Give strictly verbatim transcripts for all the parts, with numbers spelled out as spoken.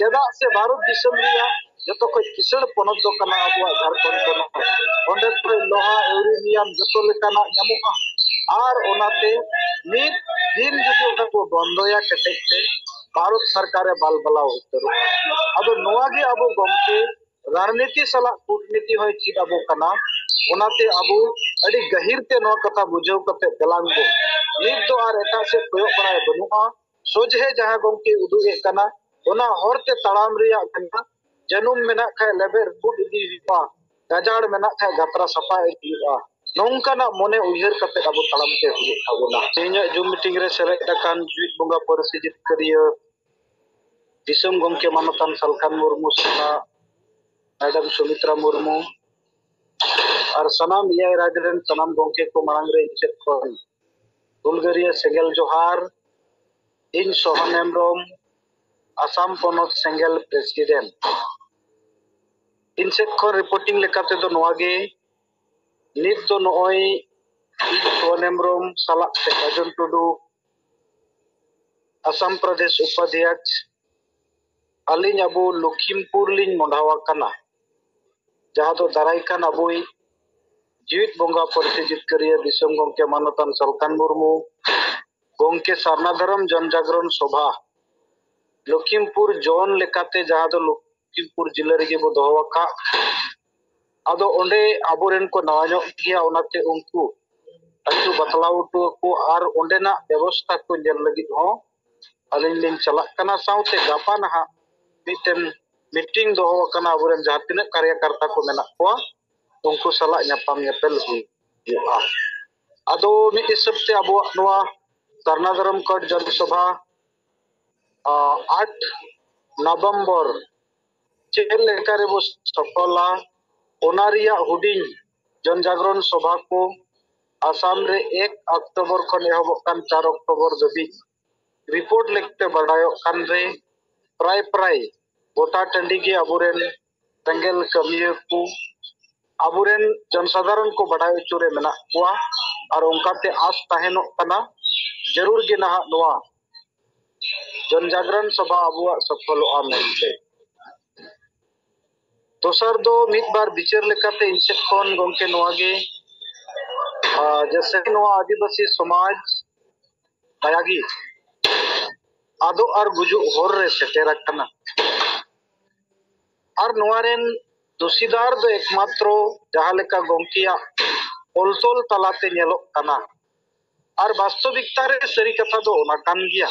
ᱪᱮᱫᱟᱜ ᱥᱮ ᱵᱷᱟᱨᱚᱛ ᱫᱤᱥᱚᱢ ᱨᱮᱭᱟᱜ ᱡᱚᱛᱚ ᱠᱷᱚᱱ ᱠᱤᱥᱟᱹᱬ ᱯᱚᱱᱚᱛ ᱫᱚ ᱠᱟᱱᱟ ᱟᱵᱚᱣᱟᱜ ᱡᱷᱟᱲᱠᱷᱚᱸᱰ ᱯᱚᱱᱚᱛ᱾ ᱚᱸᱰᱮ ᱠᱷᱚᱱ ᱞᱳᱦᱟ, ᱤᱭᱩᱨᱮᱱᱤᱭᱟᱢ ᱡᱚᱛᱚ ᱞᱮᱠᱟᱱᱟᱜ ᱧᱟᱢᱚᱜᱼᱟ᱾ ᱟᱨ ᱚᱱᱟᱛᱮ ᱢᱤᱫ ᱫᱤᱱ ᱡᱩᱫᱤ ᱚᱱᱟ ᱠᱚ ᱵᱚᱱᱫᱚᱭᱟ ᱠᱮᱴᱮᱡ ᱛᱮ, ᱵᱷᱟᱨᱚᱛ ᱥᱚᱨᱠᱟᱨᱮ ᱵᱟᱞᱵᱟᱞᱟᱣ ᱩᱛᱟᱹᱨᱚᱜᱼᱟ᱾ ᱟᱫᱚ ᱱᱚᱣᱟ ᱜᱮ ᱟᱵᱚ ᱜᱚᱢᱠᱮ ᱨᱟᱡᱽᱱᱤᱛᱤ ᱥᱟᱞᱟᱜ ᱠᱩᱴᱱᱤᱛᱤ ᱦᱚᱸᱭ ᱪᱮᱫ ᱟᱵᱚ ᱠᱟᱱᱟ᱾ ᱚᱱᱟᱛᱮ ᱟᱵᱚ ᱟᱹᱰᱤ ᱜᱟᱹᱦᱤᱨ ᱛᱮ ᱱᱚᱣᱟ ᱠᱟᱛᱷᱟ ᱵᱩᱡᱷᱟᱹᱣ ᱠᱟᱛᱮ ᱫᱮᱞᱟᱝ ᱵᱚ, ᱱᱤᱛ ᱫᱚ ᱟᱨ ᱮᱴᱟᱜ ᱥᱮᱫ ᱠᱚᱭᱚᱜ ᱵᱟᱲᱟᱭ ᱵᱟᱹᱱᱩᱜᱼᱟ᱾ ᱥᱚᱡᱷᱮ ᱡᱟᱦᱟᱸ ᱜᱚᱢᱠᱮ ᱩᱫᱩᱜ ᱮᱫ ᱠᱟᱱᱟ, ᱚᱱᱟ ᱦᱚᱨ ᱛᱮ ᱛᱟᱲᱟᱢ ᱨᱮᱭᱟᱜ ᱢᱮᱱᱟᱜᱼᱟ᱾ ᱡᱟᱹᱱᱩᱢ ᱢᱮᱱᱟᱜ ᱠᱷᱟᱱ ᱞᱮᱵᱮᱫ ᱨᱟᱹᱯᱩᱫ ᱤᱫᱤ ᱦᱩᱭᱩᱜᱼᱟ, ᱜᱟᱡᱟᱲ ᱢᱮᱱᱟᱜ ᱠᱷᱟᱱ ᱜᱟᱛᱨᱟ ᱥᱟᱯᱷᱟ ᱤᱫᱤ ᱦᱩᱭᱩᱜᱼᱟ᱾ ᱱᱚᱝᱠᱟᱱᱟᱜ ᱢᱚᱱᱮ ᱩᱭᱦᱟᱹᱨ ᱠᱟᱛᱮ ᱟᱵᱚ ᱛᱟᱲᱟᱢ ᱛᱮ ᱦᱩᱭᱩᱜ ᱛᱟᱵᱚᱱᱟ᱾ ᱛᱮᱦᱮᱧᱟᱜ ᱡᱩᱢ ᱢᱤᱴᱤᱝ ᱨᱮ ᱥᱮᱞᱮᱫ ᱟᱠᱟᱱ ᱡᱩᱢᱤᱫ ᱵᱚᱸᱜᱟ ᱯᱟᱹᱨᱥᱤ ᱡᱤᱛᱠᱟᱹᱨᱤᱭᱟᱹ ᱫᱤᱥᱚᱢ ᱜᱚᱢᱠᱮ ᱢᱟᱱᱚᱛᱟᱱ ᱥᱟᱞᱠᱷᱟᱱ ᱢᱩᱨᱢᱩ ᱥᱟᱞᱟᱜ ᱢᱮᱰᱟᱢ ᱥᱩᱢᱤᱛᱨᱟ ᱢᱩᱨᱢᱩ ᱟᱨ ᱥᱟᱱᱟᱢ ᱮᱭᱟᱭ ᱨᱟᱡᱽ ᱨᱮᱱ ᱥᱟᱱᱟᱢ ᱜᱚᱢᱠᱮ ᱠᱚ ᱢᱟᱲᱟᱝ ᱨᱮ ᱤᱧ ᱥᱮᱫ ᱠᱷᱚᱱ ᱦᱩᱞᱜᱟᱹᱨᱤᱭᱟᱹ ᱥᱮᱸᱜᱮᱞ ᱡᱚᱦᱟᱨ᱾ ᱤᱧ ᱥᱚᱦᱟᱱ ᱦᱮᱢᱵᱨᱚᱢ, ᱟᱥᱟᱢ ᱯᱚᱱᱚᱛ ᱥᱮᱸᱜᱮᱞ ᱯᱨᱮᱥᱤᱰᱮᱱᱴ᱾ ᱤᱧ ᱥᱮᱫ ᱠᱷᱚᱱ ᱨᱤᱯᱳᱨᱴᱤᱝ ᱞᱮᱠᱟ ᱛᱮᱫᱚ ᱱᱚᱣᱟ ᱜᱮ᱾ ᱱᱤᱛ ᱫᱚ ᱱᱚᱜᱼᱚᱭ ᱤᱧ ᱥᱚᱦᱟᱱ ᱦᱮᱢᱵᱨᱚᱢ ᱥᱟᱞᱟᱜ ᱛᱮ ᱨᱟᱡᱚᱱ ᱴᱩᱰᱩ, ᱟᱥᱟᱢ ᱯᱨᱚᱫᱮᱥ ᱩᱯᱟᱫᱷᱭᱟᱠᱥ, ᱟᱹᱞᱤᱧ ᱟᱵᱚ ᱞᱚᱠᱷᱤᱢᱯᱩᱨ ᱞᱤᱧ ᱢᱚᱦᱰᱟᱣ ᱟᱠᱟᱱᱟ, ᱡᱟᱦᱟᱸ ᱫᱚ ᱫᱟᱨᱟᱭ ᱠᱟᱱ ᱟᱵᱚᱭᱤᱡ ᱡᱤᱣᱤᱫ ᱵᱚᱸᱜᱟ ᱯᱟᱹᱨᱥᱤ ᱡᱤᱛᱠᱟᱹᱨᱤᱭᱟᱹ ᱫᱤᱥᱚᱢ ᱜᱚᱢᱠᱮ ᱢᱟᱱᱚᱛᱟᱱ ᱥᱟᱞᱠᱷᱟᱱ ᱢᱩᱨᱢᱩ ᱜᱚᱢᱠᱮ ᱥᱟᱨᱱᱟ ᱫᱷᱚᱨᱚᱢ ᱡᱚᱱ ᱡᱟᱜᱽᱨᱚᱱ ᱥᱚᱵᱷᱟ ᱞᱚᱠᱷᱤᱢᱯᱩᱨ ᱡᱚᱱ ᱞᱮᱠᱟᱛᱮ, ᱡᱟᱦᱟᱸ ᱫᱚ ᱞᱚᱠᱷᱤᱢᱯᱩᱨ ᱡᱤᱞᱟᱹ ᱨᱮᱜᱮ ᱵᱚ ᱫᱚᱦᱚ ᱟᱠᱟᱫ᱾ ᱟᱫᱚ ᱚᱸᱰᱮ ᱟᱵᱚᱨᱮᱱ ᱠᱚ ᱱᱟᱣᱟ ᱧᱚᱜ ᱜᱮᱭᱟ, ᱚᱱᱟᱛᱮ ᱩᱱᱠᱩ ᱟᱹᱪᱩ ᱵᱟᱛᱞᱟᱣ ᱦᱚᱴᱚ ᱟᱠᱚ ᱟᱨ ᱚᱸᱰᱮᱱᱟᱜ ᱵᱮᱵᱚᱥᱛᱷᱟ ᱠᱚ ᱧᱮᱞ ᱞᱟᱹᱜᱤᱫ ᱦᱚᱸ ᱟᱹᱞᱤᱧ ᱞᱤᱧ ᱪᱟᱞᱟᱜ ᱠᱟᱱᱟ᱾ ᱥᱟᱶᱛᱮ ᱜᱟᱯᱟ ᱱᱟᱦᱟᱜ ᱢᱤᱫᱴᱮᱱ ᱢᱤᱴᱤᱝ ᱫᱚᱦᱚ ᱟᱠᱟᱱᱟ, ᱟᱵᱚᱨᱮᱱ ᱡᱟᱦᱟᱸ ᱛᱤᱱᱟᱹᱜ ᱠᱟᱨᱭᱟᱠᱟᱨᱛᱟ ᱠᱚ ᱢᱮᱱᱟᱜ ᱠᱚᱣᱟ ᱩᱱᱠᱩ ᱥᱟᱞᱟᱜ ᱧᱟᱯᱟᱢ ᱧᱮᱯᱮᱞ ᱦᱩᱭᱩᱜᱼᱟ᱾ ᱟᱫᱚ ᱢᱤᱫ ᱦᱤᱥᱟᱹᱵ ᱛᱮ ᱟᱵᱚᱣᱟᱜ ᱱᱚᱣᱟ ᱥᱟᱨᱱᱟ ᱫᱷᱚᱨᱚᱢ ᱠᱳᱰ ᱡᱚᱱ ᱥᱚᱵᱷᱟ, ᱟᱸ, ᱟᱴ ᱱᱚᱵᱷᱮᱢᱵᱚᱨ ᱪᱮᱫ ᱞᱮᱠᱟ ᱨᱮᱵᱚ ᱥᱚᱯᱷᱚᱞᱟ, ᱚᱱᱟ ᱨᱮᱭᱟᱜ ᱦᱩᱰᱤᱧ ᱡᱚᱱ ᱡᱟᱜᱽᱨᱚᱱ ᱥᱚᱵᱷᱟ ᱠᱚ ᱟᱥᱟᱢ ᱨᱮ ᱮᱠ ᱚᱠᱴᱳᱵᱚᱨ ᱠᱷᱚᱱ ᱮᱦᱚᱵᱚᱜ ᱠᱟᱱ ᱪᱟᱨ ᱚᱠᱴᱳᱵᱚᱨ ᱫᱷᱟᱹᱵᱤᱡ ᱨᱤᱯᱳᱨᱴ ᱞᱮᱠᱟᱛᱮ ᱵᱟᱰᱟᱭᱚᱜ ᱠᱟᱱ ᱨᱮ, ᱯᱨᱟᱭ ᱯᱨᱟᱭ ᱜᱚᱴᱟ ᱴᱟᱺᱰᱤ ᱜᱮ ᱟᱵᱚᱨᱮᱱ ᱥᱮᱸᱜᱮᱞ ᱠᱟᱹᱢᱤᱭᱟᱹ ᱠᱚ, ᱟᱵᱚᱨᱮᱱ ᱡᱚᱱᱥᱟᱫᱷᱟᱨᱚᱱ ᱠᱚ ᱵᱟᱰᱟᱭ ᱦᱚᱪᱚ ᱨᱮ ᱢᱮᱱᱟᱜ ᱠᱚᱣᱟ᱾ ᱟᱨ ᱚᱱᱠᱟᱛᱮ ᱟᱥ ᱛᱟᱦᱮᱱᱚᱜ ᱠᱟᱱᱟ, ᱡᱟᱹᱨᱩᱲ ᱜᱮ ᱱᱟᱦᱟᱜ ᱱᱚᱣᱟ ᱡᱚᱱ ᱡᱟᱜᱽᱨᱚᱱ ᱥᱚᱵᱷᱟ ᱟᱵᱚᱣᱟᱜ ᱥᱚᱯᱷᱚᱞᱚᱜᱼᱟ ᱢᱮᱱᱛᱮ᱾ ᱫᱚᱥᱟᱨ ᱫᱚ ᱢᱤᱫ ᱵᱟᱨ ᱵᱤᱪᱟᱹᱨ ᱞᱮᱠᱟᱛᱮ ᱤᱧ ᱥᱮᱫ ᱠᱷᱚᱱ ᱜᱚᱢᱠᱮ ᱱᱚᱣᱟ ᱜᱮ, ᱟᱨ, ᱡᱮᱥᱮ ᱱᱚᱣᱟ ᱟᱹᱫᱤᱵᱟᱹᱥᱤ ᱥᱚᱢᱟᱡᱽ ᱫᱟᱭᱟᱜᱮ ᱟᱫᱚᱜ ᱟᱨ ᱜᱩᱡᱩᱜ ᱦᱚᱨ ᱨᱮ ᱥᱮᱴᱮᱨ ᱟᱠᱟᱱᱟ᱾ ᱟᱨ ᱱᱚᱣᱟ ᱨᱮᱱ ᱫᱳᱥᱤᱫᱟᱨ ᱫᱚ ᱮᱠᱢᱟᱛᱨᱚ ᱡᱟᱦᱟᱸ ᱞᱮᱠᱟ ᱜᱚᱢᱠᱮᱭᱟᱜ ᱚᱞ ᱛᱚᱞ ᱛᱟᱞᱟᱛᱮ ᱧᱮᱞᱚᱜ ᱠᱟᱱᱟ, ᱟᱨ ᱵᱟᱥᱛᱚᱵᱤᱠᱛᱟ ᱨᱮ ᱥᱟᱹᱨᱤ ᱠᱟᱛᱷᱟ ᱫᱚ ᱚᱱᱟ ᱠᱟᱱ ᱜᱮᱭᱟ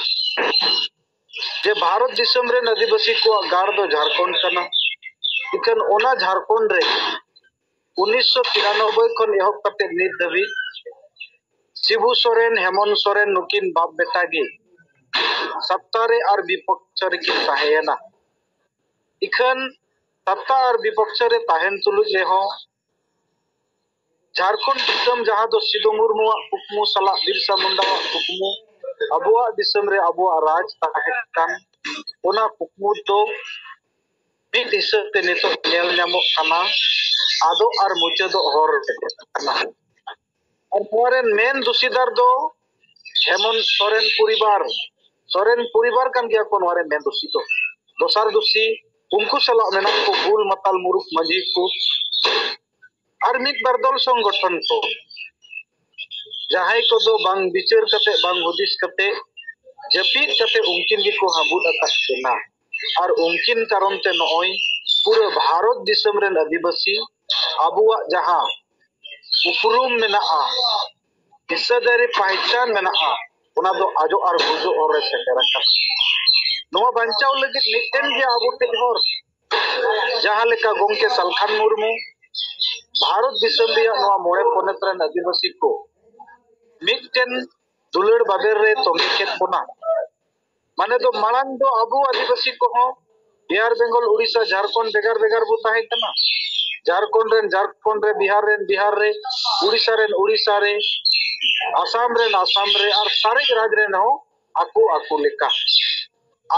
ᱡᱮ ᱵᱷᱟᱨᱚᱛ ᱫᱤᱥᱚᱢ ᱨᱮᱱ ᱟᱹᱫᱤᱵᱟᱹᱥᱤ ᱠᱚᱣᱟᱜ ᱜᱟᱲ ᱫᱚ ᱡᱷᱟᱲᱠᱷᱚᱸᱰ ᱠᱟᱱᱟ᱾ ᱤᱠᱷᱟᱹᱱ ᱚᱱᱟ ᱡᱷᱟᱲᱠᱷᱚᱸᱰ ᱨᱮ ᱩᱱᱤᱥᱥᱚ ᱛᱤᱨᱟᱱᱚᱵᱵᱳᱭ ᱠᱷᱚᱱ ᱮᱦᱚᱵ ᱠᱟᱛᱮ ᱱᱤᱛ ᱫᱷᱟᱹᱵᱤᱡ ᱥᱤᱵᱩ ᱥᱚᱨᱮᱱ, ᱦᱮᱢᱚᱱᱛ ᱥᱚᱨᱮᱱ ᱱᱩᱠᱤᱱ ᱵᱟᱯ ᱵᱮᱴᱟ ᱜᱮ ᱥᱟᱛᱛᱟ ᱨᱮ ᱟᱨ ᱵᱤᱯᱚᱠᱠᱷᱚ ᱨᱮᱠᱤᱱ ᱛᱟᱦᱮᱸᱭᱮᱱᱟ᱾ ᱤᱠᱷᱟᱹᱱ ᱥᱟᱛᱛᱟ ᱟᱨ ᱵᱤᱯᱚᱠᱠᱷᱚ ᱨᱮ ᱛᱟᱦᱮᱱ ᱛᱩᱞᱩᱡ ᱨᱮᱦᱚᱸ ᱡᱷᱟᱲᱠᱷᱚᱸᱰ ᱫᱤᱥᱚᱢ, ᱡᱟᱦᱟᱸ ᱫᱚ ᱥᱤᱫᱩ ᱢᱩᱨᱢᱩᱣᱟᱜ ᱠᱩᱠᱢᱩ ᱥᱟᱞᱟᱜ ᱵᱤᱨᱥᱟ ᱢᱩᱱᱰᱟᱣᱟᱜ ᱠᱩᱠᱢᱩ, ᱟᱵᱚᱣᱟᱜ ᱫᱤᱥᱚᱢ ᱨᱮ ᱟᱵᱚᱣᱟᱜ ᱨᱟᱡᱽ ᱛᱟᱦᱮᱸ ᱠᱟᱱ, ᱚᱱᱟ ᱠᱩᱠᱢᱩ ᱫᱚ ᱢᱤᱫ ᱦᱤᱥᱟᱹᱵ ᱛᱮ ᱱᱤᱛᱚᱜ ᱧᱮᱞ ᱧᱟᱢᱚᱜ ᱠᱟᱱᱟ, ᱟᱫᱚᱜ ᱟᱨ ᱢᱩᱪᱟᱹᱫᱚᱜ ᱦᱚᱨ ᱨᱮ ᱠᱟᱱᱟ᱾ ᱟᱨ ᱱᱚᱣᱟ ᱨᱮᱱ ᱢᱮᱱ ᱫᱩᱥᱤᱫᱟᱨ ᱫᱚ ᱦᱮᱢᱚᱱᱛ ᱥᱚᱨᱮᱱ ᱯᱚᱨᱤᱵᱟᱨ, ᱥᱚᱨᱮᱱ ᱯᱚᱨᱤᱵᱟᱨ ᱠᱟᱱ ᱜᱮᱭᱟ ᱠᱚ ᱱᱚᱣᱟ ᱨᱮᱱ ᱢᱮᱱ ᱫᱩᱥᱤ ᱫᱚ᱾ ᱫᱚᱥᱟᱨ ᱫᱩᱥᱤ ᱩᱱᱠᱩ ᱥᱟᱞᱟᱜ ᱢᱮᱱᱟᱜ ᱠᱚ ᱵᱩᱞ ᱢᱟᱛᱟᱞ ᱢᱩᱨᱩᱠ ᱢᱟᱹᱡᱷᱤ ᱠᱚ ᱟᱨ ᱢᱤᱫ ᱵᱟᱨ ᱫᱚᱞ ᱥᱚᱝᱜᱚᱴᱷᱚᱱ ᱠᱚ, ᱡᱟᱦᱟᱸᱭ ᱠᱚᱫᱚ ᱵᱟᱝ ᱵᱤᱪᱟᱹᱨ ᱠᱟᱛᱮ, ᱵᱟᱝ ᱦᱩᱫᱤᱥ ᱠᱟᱛᱮ, ᱡᱟᱹᱯᱤᱫ ᱠᱟᱛᱮ ᱩᱱᱠᱤᱱ ᱜᱮᱠᱚ ᱦᱟᱹᱵᱩᱫ ᱟᱠᱟᱫ ᱠᱤᱱᱟ᱾ ᱟᱨ ᱩᱱᱠᱤᱱ ᱠᱟᱨᱚᱱ ᱛᱮ ᱱᱚᱜᱼᱚᱭ ᱯᱩᱨᱟᱹ ᱵᱷᱟᱨᱚᱛ ᱫᱤᱥᱚᱢ ᱨᱮᱱ ᱟᱹᱫᱤᱵᱟᱹᱥᱤ ᱟᱵᱚᱣᱟᱜ ᱡᱟᱦᱟᱸ ᱩᱯᱨᱩᱢ ᱢᱮᱱᱟᱜᱼᱟ, ᱫᱤᱥᱟᱹᱫᱟᱨᱤ ᱯᱟᱦᱪᱟᱱ ᱢᱮᱱᱟᱜᱼᱟ, ᱚᱱᱟ ᱫᱚ ᱟᱡᱚᱜ ᱟᱨ ᱜᱩᱡᱩᱜ ᱦᱚᱨ ᱨᱮ ᱥᱮᱴᱮᱨ ᱟᱠᱟᱱᱟ᱾ ᱱᱚᱣᱟ ᱵᱟᱧᱪᱟᱣ ᱞᱟᱹᱜᱤᱫ ᱢᱤᱫᱴᱮᱱ ᱜᱮ ᱟᱵᱚ ᱴᱷᱮᱱ ᱦᱚᱨ, ᱡᱟᱦᱟᱸ ᱞᱮᱠᱟ ᱜᱚᱢᱠᱮ ᱥᱟᱞᱠᱷᱟᱱ ᱢᱩᱨᱢᱩ ᱵᱷᱟᱨᱚᱛ ᱫᱤᱥᱚᱢ ᱨᱮᱭᱟᱜ ᱱᱚᱣᱟ ᱢᱚᱬᱮ ᱯᱚᱱᱚᱛ ᱨᱮᱱ ᱟᱹᱫᱤᱵᱟᱹᱥᱤ ᱠᱚ ᱢᱤᱫᱴᱮᱱ ᱫᱩᱞᱟᱹᱲ ᱵᱟᱵᱮᱨ ᱨᱮ ᱛᱚᱸᱜᱮ ᱠᱮᱫ ᱵᱚᱱᱟ᱾ ᱢᱟᱱᱮ ᱫᱚ ᱢᱟᱲᱟᱝ ᱫᱚ ᱟᱵᱚ ᱟᱹᱫᱤᱵᱟᱹᱥᱤ ᱠᱚᱦᱚᱸ ᱵᱤᱦᱟᱨ, ᱵᱮᱝᱜᱚᱞ, ᱩᱲᱤᱥᱥᱟ, ᱡᱷᱟᱲᱠᱷᱚᱸᱰ ᱵᱷᱮᱜᱟᱨ ᱵᱷᱮᱜᱟᱨ ᱵᱚ ᱛᱟᱦᱮᱸ ᱠᱟᱱᱟ᱾ ᱡᱷᱟᱲᱠᱷᱚᱸᱰ ᱨᱮᱱ ᱡᱷᱟᱲᱠᱷᱚᱸᱰ ᱨᱮ, ᱵᱤᱦᱟᱨ ᱨᱮᱱ ᱵᱤᱦᱟᱨ ᱨᱮ, ᱩᱲᱤᱥᱥᱟ ᱨᱮᱱ ᱩᱲᱤᱥᱥᱟ ᱨᱮ, ᱟᱥᱟᱢ ᱨᱮᱱ ᱟᱥᱟᱢ ᱨᱮ, ᱟᱨ ᱥᱟᱨᱮᱡ ᱨᱟᱡᱽ ᱨᱮᱱ ᱦᱚᱸ ᱟᱠᱚ ᱟᱠᱚ ᱞᱮᱠᱟ᱾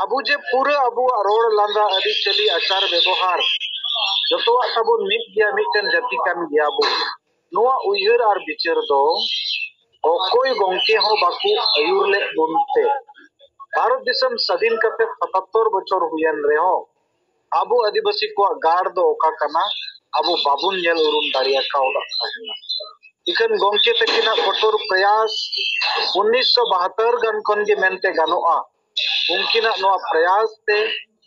ᱟᱵᱚ ᱡᱮ ᱯᱩᱨᱟᱹ ᱟᱵᱚᱣᱟᱜ ᱨᱚᱲ ᱞᱟᱸᱫᱟ, ᱟᱹᱨᱤᱪᱟᱹᱞᱤ, ᱟᱪᱟᱨ ᱵᱮᱵᱚᱦᱟᱨ ᱡᱚᱛᱚᱣᱟᱜ ᱛᱟᱵᱚᱱ ᱢᱤᱫ ᱜᱮᱭᱟ, ᱢᱤᱫᱴᱮᱱ ᱡᱟᱹᱛᱤ ᱠᱟᱱ ᱜᱮᱭᱟ ᱵᱚ, ᱱᱚᱣᱟ ᱩᱭᱦᱟᱹᱨ ᱟᱨ ᱵᱤᱪᱟᱹᱨ ᱫᱚ ᱚᱠᱚᱭ ᱜᱚᱢᱠᱮ ᱦᱚᱸ ᱵᱟᱠᱚ ᱟᱹᱭᱩᱨ ᱞᱮᱫ ᱵᱚᱱ ᱛᱮ ᱵᱷᱟᱨᱚᱛ ᱫᱤᱥᱚᱢ ᱥᱟᱹᱫᱷᱤᱱ ᱠᱟᱛᱮ ᱥᱟᱛᱟᱛᱛᱚᱨ ᱵᱚᱪᱷᱚᱨ ᱦᱩᱭᱮᱱ ᱨᱮᱦᱚᱸ ᱟᱵᱚ ᱟᱹᱫᱤᱵᱟᱹᱥᱤ ᱠᱚᱣᱟᱜ ᱜᱟᱲ ᱫᱚ ᱚᱠᱟ ᱠᱟᱱᱟ, ᱟᱵᱚ ᱵᱟᱵᱚᱱ ᱧᱮᱞ ᱩᱨᱩᱢ ᱫᱟᱲᱮ ᱟᱠᱟᱣᱫᱟ ᱛᱟᱦᱮᱱᱟ᱾ ᱤᱠᱷᱟᱹᱱ ᱜᱚᱢᱠᱮ ᱛᱟᱹᱠᱤᱱᱟᱜ ᱠᱚᱴᱚᱨ ᱯᱨᱚᱭᱟᱥ ᱩᱱᱤᱥᱥᱚ ᱵᱟᱦᱟᱛᱛᱚᱨ ᱜᱟᱱ ᱠᱷᱚᱱ ᱜᱮ ᱢᱮᱱᱛᱮ ᱜᱟᱱᱚᱜᱼᱟ᱾ ᱩᱱᱠᱤᱱᱟᱜ ᱱᱚᱣᱟ ᱯᱨᱚᱭᱟᱥ ᱛᱮ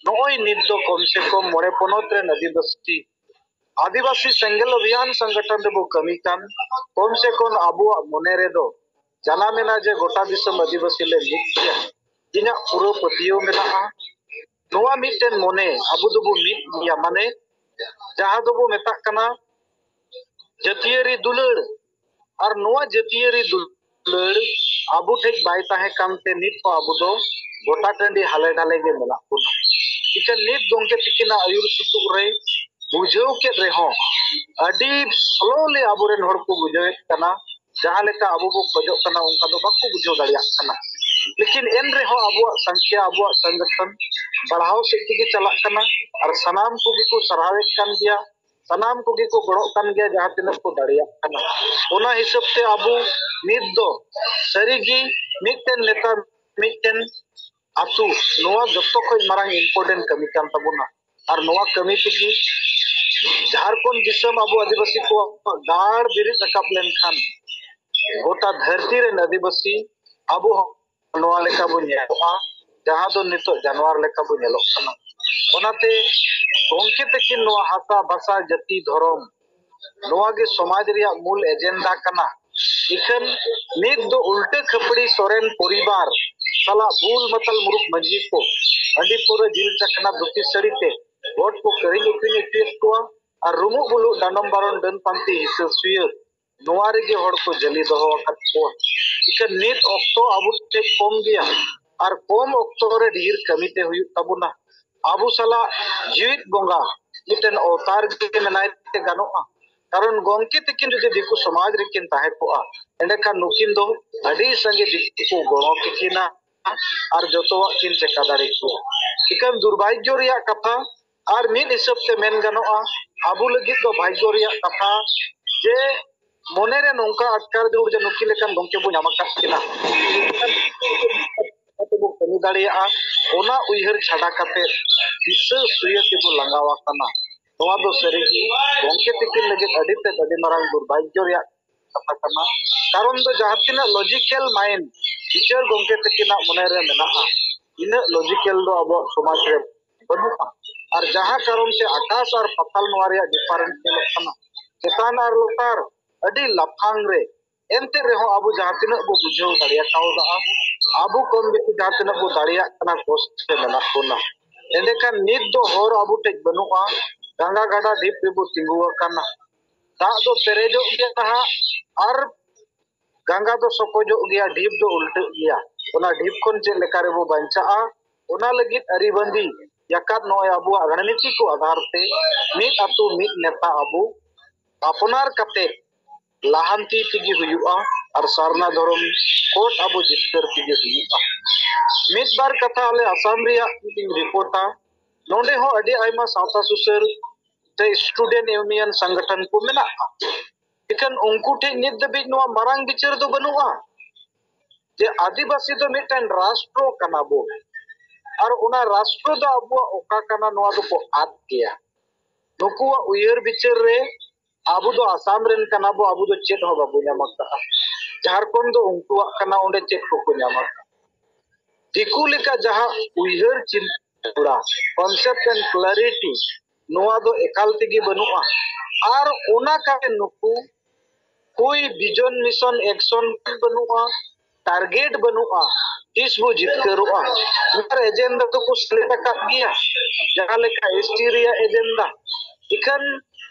ᱱᱚᱜᱼᱚᱭ ᱱᱤᱛ ᱫᱚ ᱠᱚᱢ ᱥᱮ ᱠᱚᱢ ᱢᱚᱬᱮ ᱯᱚᱱᱚᱛ ᱨᱮᱱ ᱟᱹᱫᱤᱵᱟᱹᱥᱤ ᱟᱹᱫᱤᱵᱟᱹᱥᱤ ᱥᱮᱸᱜᱮᱞ ᱚᱵᱷᱤᱭᱟᱱ ᱥᱚᱝᱜᱚᱴᱷᱚᱱ ᱨᱮᱵᱚ ᱠᱟᱹᱢᱤ ᱠᱟᱱ, ᱠᱚᱢ ᱥᱮ ᱠᱚᱢ ᱟᱵᱚᱣᱟᱜ ᱢᱚᱱᱮ ᱨᱮᱫᱚ ᱡᱟᱱᱟᱢ ᱮᱱᱟ ᱡᱮ ᱜᱚᱴᱟ ᱫᱤᱥᱚᱢ ᱟᱹᱫᱤᱵᱟᱹᱥᱤ ᱞᱮ ᱢᱤᱫ ᱜᱮᱭᱟ᱾ ᱤᱧᱟᱹᱜ ᱯᱩᱨᱟᱹ ᱯᱟᱹᱛᱭᱟᱹᱣ ᱢᱮᱱᱟᱜᱼᱟ᱾ ᱱᱚᱣᱟ ᱢᱤᱫᱴᱮᱱ ᱢᱚᱱᱮ ᱟᱵᱚ ᱫᱚᱵᱚ ᱢᱤᱫ ᱜᱮᱭᱟ, ᱢᱟᱱᱮ ᱡᱟᱦᱟᱸ ᱫᱚᱵᱚ ᱢᱮᱛᱟᱜ ᱠᱟᱱᱟ ᱡᱟᱹᱛᱤᱭᱟᱹᱨᱤ ᱫᱩᱞᱟᱹᱲ, ᱟᱨ ᱱᱚᱣᱟ ᱡᱟᱹᱛᱤᱭᱟᱹᱨᱤ ᱫᱩᱞᱟᱹᱲ ᱟᱵᱚ ᱴᱷᱮᱱ ᱵᱟᱭ ᱛᱟᱦᱮᱸ ᱠᱟᱱᱛᱮ ᱱᱤᱛ ᱦᱚᱸ ᱟᱵᱚ ᱫᱚ ᱜᱚᱴᱟ ᱴᱟᱺᱰᱤ ᱦᱟᱞᱮ ᱰᱟᱞᱮ ᱜᱮ ᱢᱮᱱᱟᱜ ᱵᱚᱱᱟ᱾ ᱤᱠᱷᱟᱹᱱ ᱱᱤᱛ ᱜᱚᱢᱠᱮ ᱛᱤᱠᱤᱱᱟᱜ ᱟᱹᱭᱩᱨ ᱥᱩᱛᱩᱜ ᱨᱮ ᱵᱩᱡᱷᱟᱹᱣ ᱠᱮᱫ ᱨᱮᱦᱚᱸ ᱟᱹᱰᱤ slowly ᱟᱵᱚᱨᱮᱱ ᱦᱚᱲ ᱠᱚ ᱵᱩᱡᱷᱟᱹᱣᱮᱫ ᱠᱟᱱᱟ᱾ ᱡᱟᱦᱟᱸ ᱞᱮᱠᱟ ᱟᱵᱚ ᱵᱚ ᱠᱷᱚᱡᱚᱜ ᱠᱟᱱᱟ ᱚᱱᱠᱟ ᱫᱚ ᱵᱟᱠᱚ ᱵᱩᱡᱷᱟᱹᱣ ᱫᱟᱲᱮᱭᱟᱜ ᱠᱟᱱᱟ᱾ ᱞᱮᱠᱤᱱ ᱮᱱ ᱨᱮᱦᱚᱸ ᱟᱵᱚᱣᱟᱜ ᱥᱚᱝᱠᱷᱭᱟ, ᱟᱵᱚᱣᱟᱜ ᱥᱚᱝᱜᱚᱴᱷᱚᱱ ᱵᱟᱲᱦᱟᱣ ᱥᱮᱫ ᱛᱮᱜᱮ ᱪᱟᱞᱟᱜ ᱠᱟᱱᱟ ᱟᱨ ᱥᱟᱱᱟᱢ ᱠᱚᱜᱮ ᱠᱚ ᱥᱟᱨᱦᱟᱣᱮᱫ ᱠᱟᱱ ᱜᱮᱭᱟ᱾ ᱥᱟᱱᱟᱢ ᱠᱚᱜᱮ ᱠᱚ ᱜᱚᱲᱚᱜ ᱠᱟᱱ ᱜᱮᱭᱟ ᱡᱟᱦᱟᱸ ᱛᱤᱱᱟᱹᱜ ᱠᱚ ᱫᱟᱲᱮᱭᱟᱜ ᱠᱟᱱᱟ᱾ ᱚᱱᱟ ᱦᱤᱥᱟᱹᱵ ᱛᱮ ᱟᱵᱚ ᱱᱤᱛ ᱫᱚ ᱥᱟᱹᱨᱤᱜᱮ ᱢᱤᱫᱴᱮᱱ ᱱᱮᱛᱟ, ᱢᱤᱫᱴᱮᱱ ᱟᱹᱛᱩ, ᱱᱚᱣᱟ ᱡᱚᱛᱚ ᱠᱷᱚᱱ ᱢᱟᱨᱟᱝ important ᱠᱟᱹᱢᱤ ᱠᱟᱱ ᱛᱟᱵᱚᱱᱟ᱾ ᱟᱨ ᱱᱚᱣᱟ ᱠᱟᱹᱢᱤ ᱛᱮᱜᱮ ᱡᱷᱟᱲᱠᱷᱚᱸᱰ ᱫᱤᱥᱚᱢ ᱟᱵᱚ ᱟᱹᱫᱤᱵᱟᱹᱥᱤ ᱠᱚᱣᱟᱜ ᱜᱟᱲ ᱵᱮᱨᱮᱫ ᱨᱟᱠᱟᱵ ᱞᱮᱱᱠᱷᱟᱱ ᱜᱚᱴᱟ ᱫᱷᱟᱹᱨᱛᱤ ᱨᱮᱱ ᱟᱹᱫᱤᱵᱟᱹᱥᱤ ᱟᱵᱚ ᱦᱚᱸ ᱱᱚᱣᱟ ᱞᱮᱠᱟ ᱵᱚᱱ ᱧᱮᱞᱚᱜᱼᱟ, ᱡᱟᱦᱟᱸ ᱫᱚ ᱱᱤᱛᱚᱜ ᱡᱟᱱᱣᱟᱨ ᱞᱮᱠᱟ ᱵᱚᱱ ᱧᱮᱞᱚᱜ ᱠᱟᱱᱟ᱾ ᱚᱱᱟᱛᱮ ᱜᱚᱢᱠᱮ ᱛᱟᱹᱠᱤᱱ ᱱᱚᱣᱟ ᱦᱟᱥᱟ, ᱵᱷᱟᱥᱟ, ᱡᱟᱹᱛᱤ, ᱫᱷᱚᱨᱚᱢ, ᱱᱚᱣᱟ ᱜᱮ ᱥᱚᱢᱟᱡᱽ ᱨᱮᱭᱟᱜ ᱢᱩᱞ agenda ᱠᱟᱱᱟ᱾ ᱤᱠᱷᱟᱹᱱ ᱱᱤᱛ ᱫᱚ ᱩᱞᱴᱟᱹ ᱠᱷᱟᱹᱯᱲᱤ ᱥᱚᱨᱮᱱ ᱯᱚᱨᱤᱵᱟᱨ ᱥᱟᱞᱟᱜ ᱵᱩᱞ ᱢᱟᱛᱟᱞ ᱢᱩᱨᱩᱠ ᱢᱟᱹᱡᱷᱤ ᱠᱚ ᱦᱟᱺᱰᱤ ᱯᱟᱹᱣᱨᱟᱹ ᱡᱤᱞ ᱪᱟᱠᱷᱱᱟ ᱫᱷᱩᱛᱤ ᱥᱟᱹᱲᱤ ᱛᱮ ᱵᱷᱳᱴ ᱠᱚ ᱠᱤᱨᱤᱧ ᱟᱹᱠᱷᱨᱤᱧ ᱦᱚᱪᱚᱭᱮᱫ ᱠᱚᱣᱟ ᱟᱨ ᱨᱩᱢᱩᱜ ᱵᱩᱞᱩᱜ ᱰᱟᱸᱰᱚᱢ ᱵᱟᱨᱚᱱ ᱰᱟᱹᱱ ᱯᱟᱱᱛᱮ ᱦᱤᱥᱟᱹ ᱥᱩᱭᱟᱹ ᱱᱚᱣᱟ ᱨᱮᱜᱮ ᱦᱚᱲ ᱠᱚ ᱡᱟᱹᱞᱤ ᱫᱚᱦᱚ ᱟᱠᱟᱫ ᱠᱚᱣᱟ᱾ ᱤᱠᱷᱟᱹᱱ ᱱᱤᱛ ᱚᱠᱛᱚ ᱟᱵᱚ ᱴᱷᱮᱱ ᱠᱚᱢ ᱜᱮᱭᱟ ᱟᱨ ᱠᱚᱢ ᱚᱠᱛᱚ ᱨᱮ ᱰᱷᱮᱨ ᱠᱟᱹᱢᱤ ᱛᱮ ᱦᱩᱭᱩᱜ ᱛᱟᱵᱚᱱᱟ᱾ ᱟᱵᱚ ᱥᱟᱞᱟᱜ ᱡᱤᱣᱤᱫ ᱵᱚᱸᱜᱟ ᱢᱤᱫᱴᱮᱱ ᱚᱣᱛᱟᱨ ᱜᱮ ᱢᱮᱱᱟᱭ ᱛᱮ ᱜᱟᱱᱚᱜᱼᱟ᱾ ᱠᱟᱨᱚᱱ ᱜᱚᱢᱠᱮ ᱛᱤᱠᱤᱱ ᱡᱩᱫᱤ ᱫᱤᱠᱩ ᱥᱚᱢᱟᱡᱽ ᱨᱮᱠᱤᱱ ᱛᱟᱦᱮᱸ ᱠᱚᱜᱼᱟ, ᱮᱸᱰᱮᱠᱷᱟᱱ ᱱᱩᱠᱤᱱ ᱫᱚ ᱟᱹᱰᱤ ᱥᱟᱸᱜᱮ ᱫᱤᱠᱩ ᱠᱚ ᱜᱚᱲᱚ ᱠᱮᱠᱤᱱᱟ ᱟᱨ ᱡᱚᱛᱚᱣᱟᱜ ᱠᱤᱱ ᱪᱮᱠᱟ ᱫᱟᱲᱮ ᱠᱚᱣᱟ᱾ ᱤᱠᱷᱟᱹᱱ ᱫᱩᱨᱵᱷᱟᱜᱽᱭᱚ ᱨᱮᱭᱟᱜ ᱠᱟᱛᱷᱟ, ᱟᱨ ᱢᱤᱫ ᱦᱤᱥᱟᱹᱵ ᱛᱮ ᱢᱮᱱ ᱜᱟᱱᱚᱜᱼᱟ, ᱟᱵᱚ ᱞᱟᱹᱜᱤᱫ ᱫᱚ ᱵᱷᱟᱜᱽᱭᱚ ᱨᱮᱭᱟᱜ ᱠᱟᱛᱷᱟ ᱡᱮ ᱢᱚᱱᱮᱨᱮ ᱱᱚᱝᱠᱟ ᱟᱴᱠᱟᱨ ᱡᱟᱹᱨᱩᱲ ᱡᱮ ᱱᱩᱠᱤᱱ ᱞᱮᱠᱟᱱ ᱜᱚᱢᱠᱮ ᱵᱚ ᱧᱟᱢ ᱟᱠᱟᱫ ᱠᱤᱱᱟ᱾ ᱛᱮᱵᱚ ᱠᱟᱹᱢᱤ ᱫᱟᱲᱮᱭᱟᱜᱼᱟ, ᱚᱱᱟ ᱩᱭᱦᱟᱹᱨ ᱪᱷᱟᱰᱟ ᱠᱟᱛᱮ ᱦᱤᱥᱟᱹ ᱥᱩᱭᱟᱹ ᱛᱮᱵᱚ ᱞᱟᱸᱜᱟᱣ ᱟᱠᱟᱱᱟ᱾ ᱱᱚᱣᱟ ᱫᱚ ᱥᱟᱹᱨᱤᱜᱮ ᱜᱚᱢᱠᱮ ᱛᱤᱠᱤᱱ ᱞᱟᱹᱜᱤᱫ ᱟᱹᱰᱤ ᱛᱮᱫ ᱟᱹᱰᱤ ᱢᱟᱨᱟᱝ ᱫᱩᱨᱵᱷᱟᱜᱽᱭᱚ ᱨᱮᱭᱟᱜ ᱠᱟᱛᱷᱟ ᱠᱟᱱᱟ᱾ ᱠᱟᱨᱚᱱ ᱫᱚ ᱡᱟᱦᱟᱸ ᱛᱤᱱᱟᱹᱜ logical mind ᱵᱤᱪᱟᱹᱨ ᱜᱚᱢᱠᱮ ᱛᱟᱹᱠᱤᱱᱟᱜ ᱢᱚᱱᱮ ᱨᱮ ᱢᱮᱱᱟᱜᱼᱟ, ᱤᱱᱟᱹᱜ logical ᱫᱚ ᱟᱵᱚᱣᱟᱜ ᱥᱚᱢᱟᱡᱽ ᱨᱮ ᱵᱟᱹᱱᱩᱜᱼᱟ᱾ ᱟᱨ ᱡᱟᱦᱟᱸ ᱠᱟᱨᱚᱱ ᱛᱮ ᱟᱠᱟᱥ ᱟᱨ ᱯᱟᱛᱟᱞ ᱱᱚᱣᱟ ᱨᱮᱭᱟᱜ difference ᱧᱮᱞᱚᱜ ᱠᱟᱱᱟ, ᱪᱮᱛᱟᱱ ᱟᱨ ᱞᱟᱛᱟᱨ ᱟᱹᱰᱤ ᱞᱟᱯᱷᱟᱝ ᱨᱮ, ᱮᱱᱛᱮ ᱨᱮᱦᱚᱸ ᱟᱵᱚ ᱡᱟᱦᱟᱸ ᱛᱤᱱᱟᱹᱜ ᱵᱚ ᱵᱩᱡᱷᱟᱹᱣ ᱫᱟᱲᱮ ᱠᱟᱣᱫᱟ, ᱟᱵᱚ ᱠᱚᱢ ᱵᱮᱥᱤ ᱡᱟᱦᱟᱸ ᱛᱤᱱᱟᱹᱜ ᱵᱚ ᱫᱟᱲᱮᱭᱟᱜ ᱠᱟᱱᱟ, ᱠᱚᱥᱴ ᱨᱮ ᱢᱮᱱᱟᱜ ᱵᱚᱱᱟ᱾ ᱮᱸᱰᱮᱠᱷᱟᱱ ᱱᱤᱛ ᱫᱚ ᱦᱚᱨ ᱟᱵᱚ ᱴᱷᱮᱡ ᱵᱟᱹᱱᱩᱜᱼᱟ, ᱜᱟᱸᱜᱟ ᱜᱟᱰᱟ ᱰᱷᱤᱯ ᱨᱮᱵᱚ ᱛᱤᱸᱜᱩ ᱟᱠᱟᱱᱟ᱾ ᱫᱟᱜ ᱫᱚ ᱯᱮᱨᱮᱡᱚᱜ ᱜᱮᱭᱟ ᱱᱟᱦᱟᱜ, ᱟᱨ ᱜᱟᱸᱜᱟ ᱫᱚ ᱥᱚᱠᱚᱡᱚᱜ ᱜᱮᱭᱟ, ᱰᱷᱤᱯ ᱫᱚ ᱩᱞᱴᱟᱹᱜ ᱜᱮᱭᱟ᱾ ᱚᱱᱟ ᱰᱷᱤᱯ ᱠᱷᱚᱱ ᱪᱮᱫ ᱞᱮᱠᱟ ᱨᱮᱵᱚ ᱵᱟᱧᱪᱟᱜᱼᱟ, ᱚᱱᱟ ᱞᱟᱹᱜᱤᱫ ᱟᱹᱨᱤᱵᱟᱸᱫᱤ ᱡᱟᱠᱟᱛ ᱱᱚᱜᱼᱚᱭ ᱟᱵᱚᱣᱟᱜ ᱨᱟᱡᱽᱱᱤᱛᱤ ᱠᱚ ᱟᱫᱷᱟᱨ ᱛᱮ ᱢᱤᱫ ᱟᱹᱛᱩ ᱢᱤᱫ ᱱᱮᱛᱟ ᱟᱵᱚ ᱟᱯᱱᱟᱨ ᱠᱟᱛᱮ ᱞᱟᱦᱟᱱᱛᱤ ᱛᱮᱜᱮ ᱦᱩᱭᱩᱜᱼᱟ, ᱟᱨ ᱥᱟᱨᱱᱟ ᱫᱷᱚᱨᱚᱢ ᱠᱳᱰ ᱟᱵᱚ ᱡᱤᱛᱠᱟᱹᱨ ᱛᱮᱜᱮ ᱦᱩᱭᱩᱜᱼᱟ᱾ ᱢᱤᱫ ᱵᱟᱨ ᱠᱟᱛᱷᱟ ᱟᱞᱮ ᱟᱥᱟᱢ ᱨᱮᱭᱟᱜ ᱤᱧ ᱨᱤᱯᱳᱨᱴᱟ, ᱱᱚᱰᱮ ᱦᱚᱸ ᱟᱹᱰᱤ ᱟᱭᱢᱟ ᱥᱟᱶᱛᱟ ᱥᱩᱥᱟᱹᱨ ᱥᱮ student union ᱥᱚᱝᱜᱚᱴᱷᱚᱱ ᱠᱚ ᱢᱮᱱᱟᱜᱼᱟ᱾ ᱮᱱᱠᱷᱟᱱ ᱩᱱᱠᱩ ᱴᱷᱮᱱ ᱱᱤᱛ ᱫᱷᱟᱹᱵᱤᱡ ᱱᱚᱣᱟ ᱢᱟᱨᱟᱝ ᱵᱤᱪᱟᱹᱨ ᱫᱚ ᱵᱟᱹᱱᱩᱜᱼᱟ ᱡᱮ ᱟᱹᱫᱤᱵᱟᱹᱥᱤ ᱫᱚ ᱢᱤᱫᱴᱮᱱ ᱨᱟᱥᱴᱨᱚ ᱠᱟᱱᱟ ᱵᱚ, ᱟᱨ ᱚᱱᱟ ᱨᱟᱥᱴᱨᱚ ᱫᱚ ᱟᱵᱚᱣᱟᱜ ᱚᱠᱟ ᱠᱟᱱᱟ, ᱱᱚᱣᱟ ᱫᱚᱠᱚ ᱟᱫ ᱜᱮᱭᱟ᱾ ᱱᱩᱠᱩᱣᱟᱜ ᱩᱭᱦᱟᱹᱨ ᱵᱤᱪᱟᱹᱨ ᱨᱮ ᱟᱵᱚ ᱫᱚ ᱟᱥᱟᱢ ᱨᱮᱱ ᱠᱟᱱᱟ ᱵᱚ, ᱟᱵᱚ ᱫᱚ ᱪᱮᱫ ᱦᱚᱸ ᱵᱟᱵᱚ ᱧᱟᱢ ᱟᱠᱟᱫᱼᱟ᱾ ᱡᱷᱟᱲᱠᱷᱚᱸᱰ ᱫᱚ ᱩᱱᱠᱩᱣᱟᱜ ᱠᱟᱱᱟ, ᱚᱸᱰᱮ ᱪᱮᱫ ᱠᱚᱠᱚ ᱧᱟᱢ ᱟᱠᱟᱫᱼᱟ? ᱫᱤᱠᱩ ᱞᱮᱠᱟ ᱡᱟᱦᱟᱸ ᱩᱭᱦᱟᱹᱨ ᱪᱤᱱᱛᱟᱹ, concept and clarity, ᱱᱚᱣᱟ ᱫᱚ ᱮᱠᱟᱞ ᱛᱮᱜᱮ ᱵᱟᱹᱱᱩᱜᱼᱟ᱾ ᱟᱨ ᱚᱱᱟ ᱠᱟᱨᱚᱱ ᱱᱩᱠᱩ ᱠᱳᱭ vision, mission, action ᱵᱟᱹᱱᱩᱜᱼᱟ, target ᱵᱟᱹᱱᱩᱜᱼᱟ, ᱛᱤᱥ ᱵᱚ ᱡᱤᱛᱠᱟᱹᱨᱚᱜᱼᱟ᱾ ᱱᱚᱣᱟ ᱮᱡᱮᱱᱰᱟ ᱫᱚᱠᱚ ᱥᱮᱞᱮᱫ ᱟᱠᱟᱫ ᱜᱮᱭᱟ, ᱡᱟᱦᱟᱸ ᱞᱮᱠᱟ ᱮᱥ ᱴᱤ ᱨᱮᱭᱟᱜ ᱮᱡᱮᱱᱰᱟ᱾ ᱤᱠᱷᱟᱹᱱ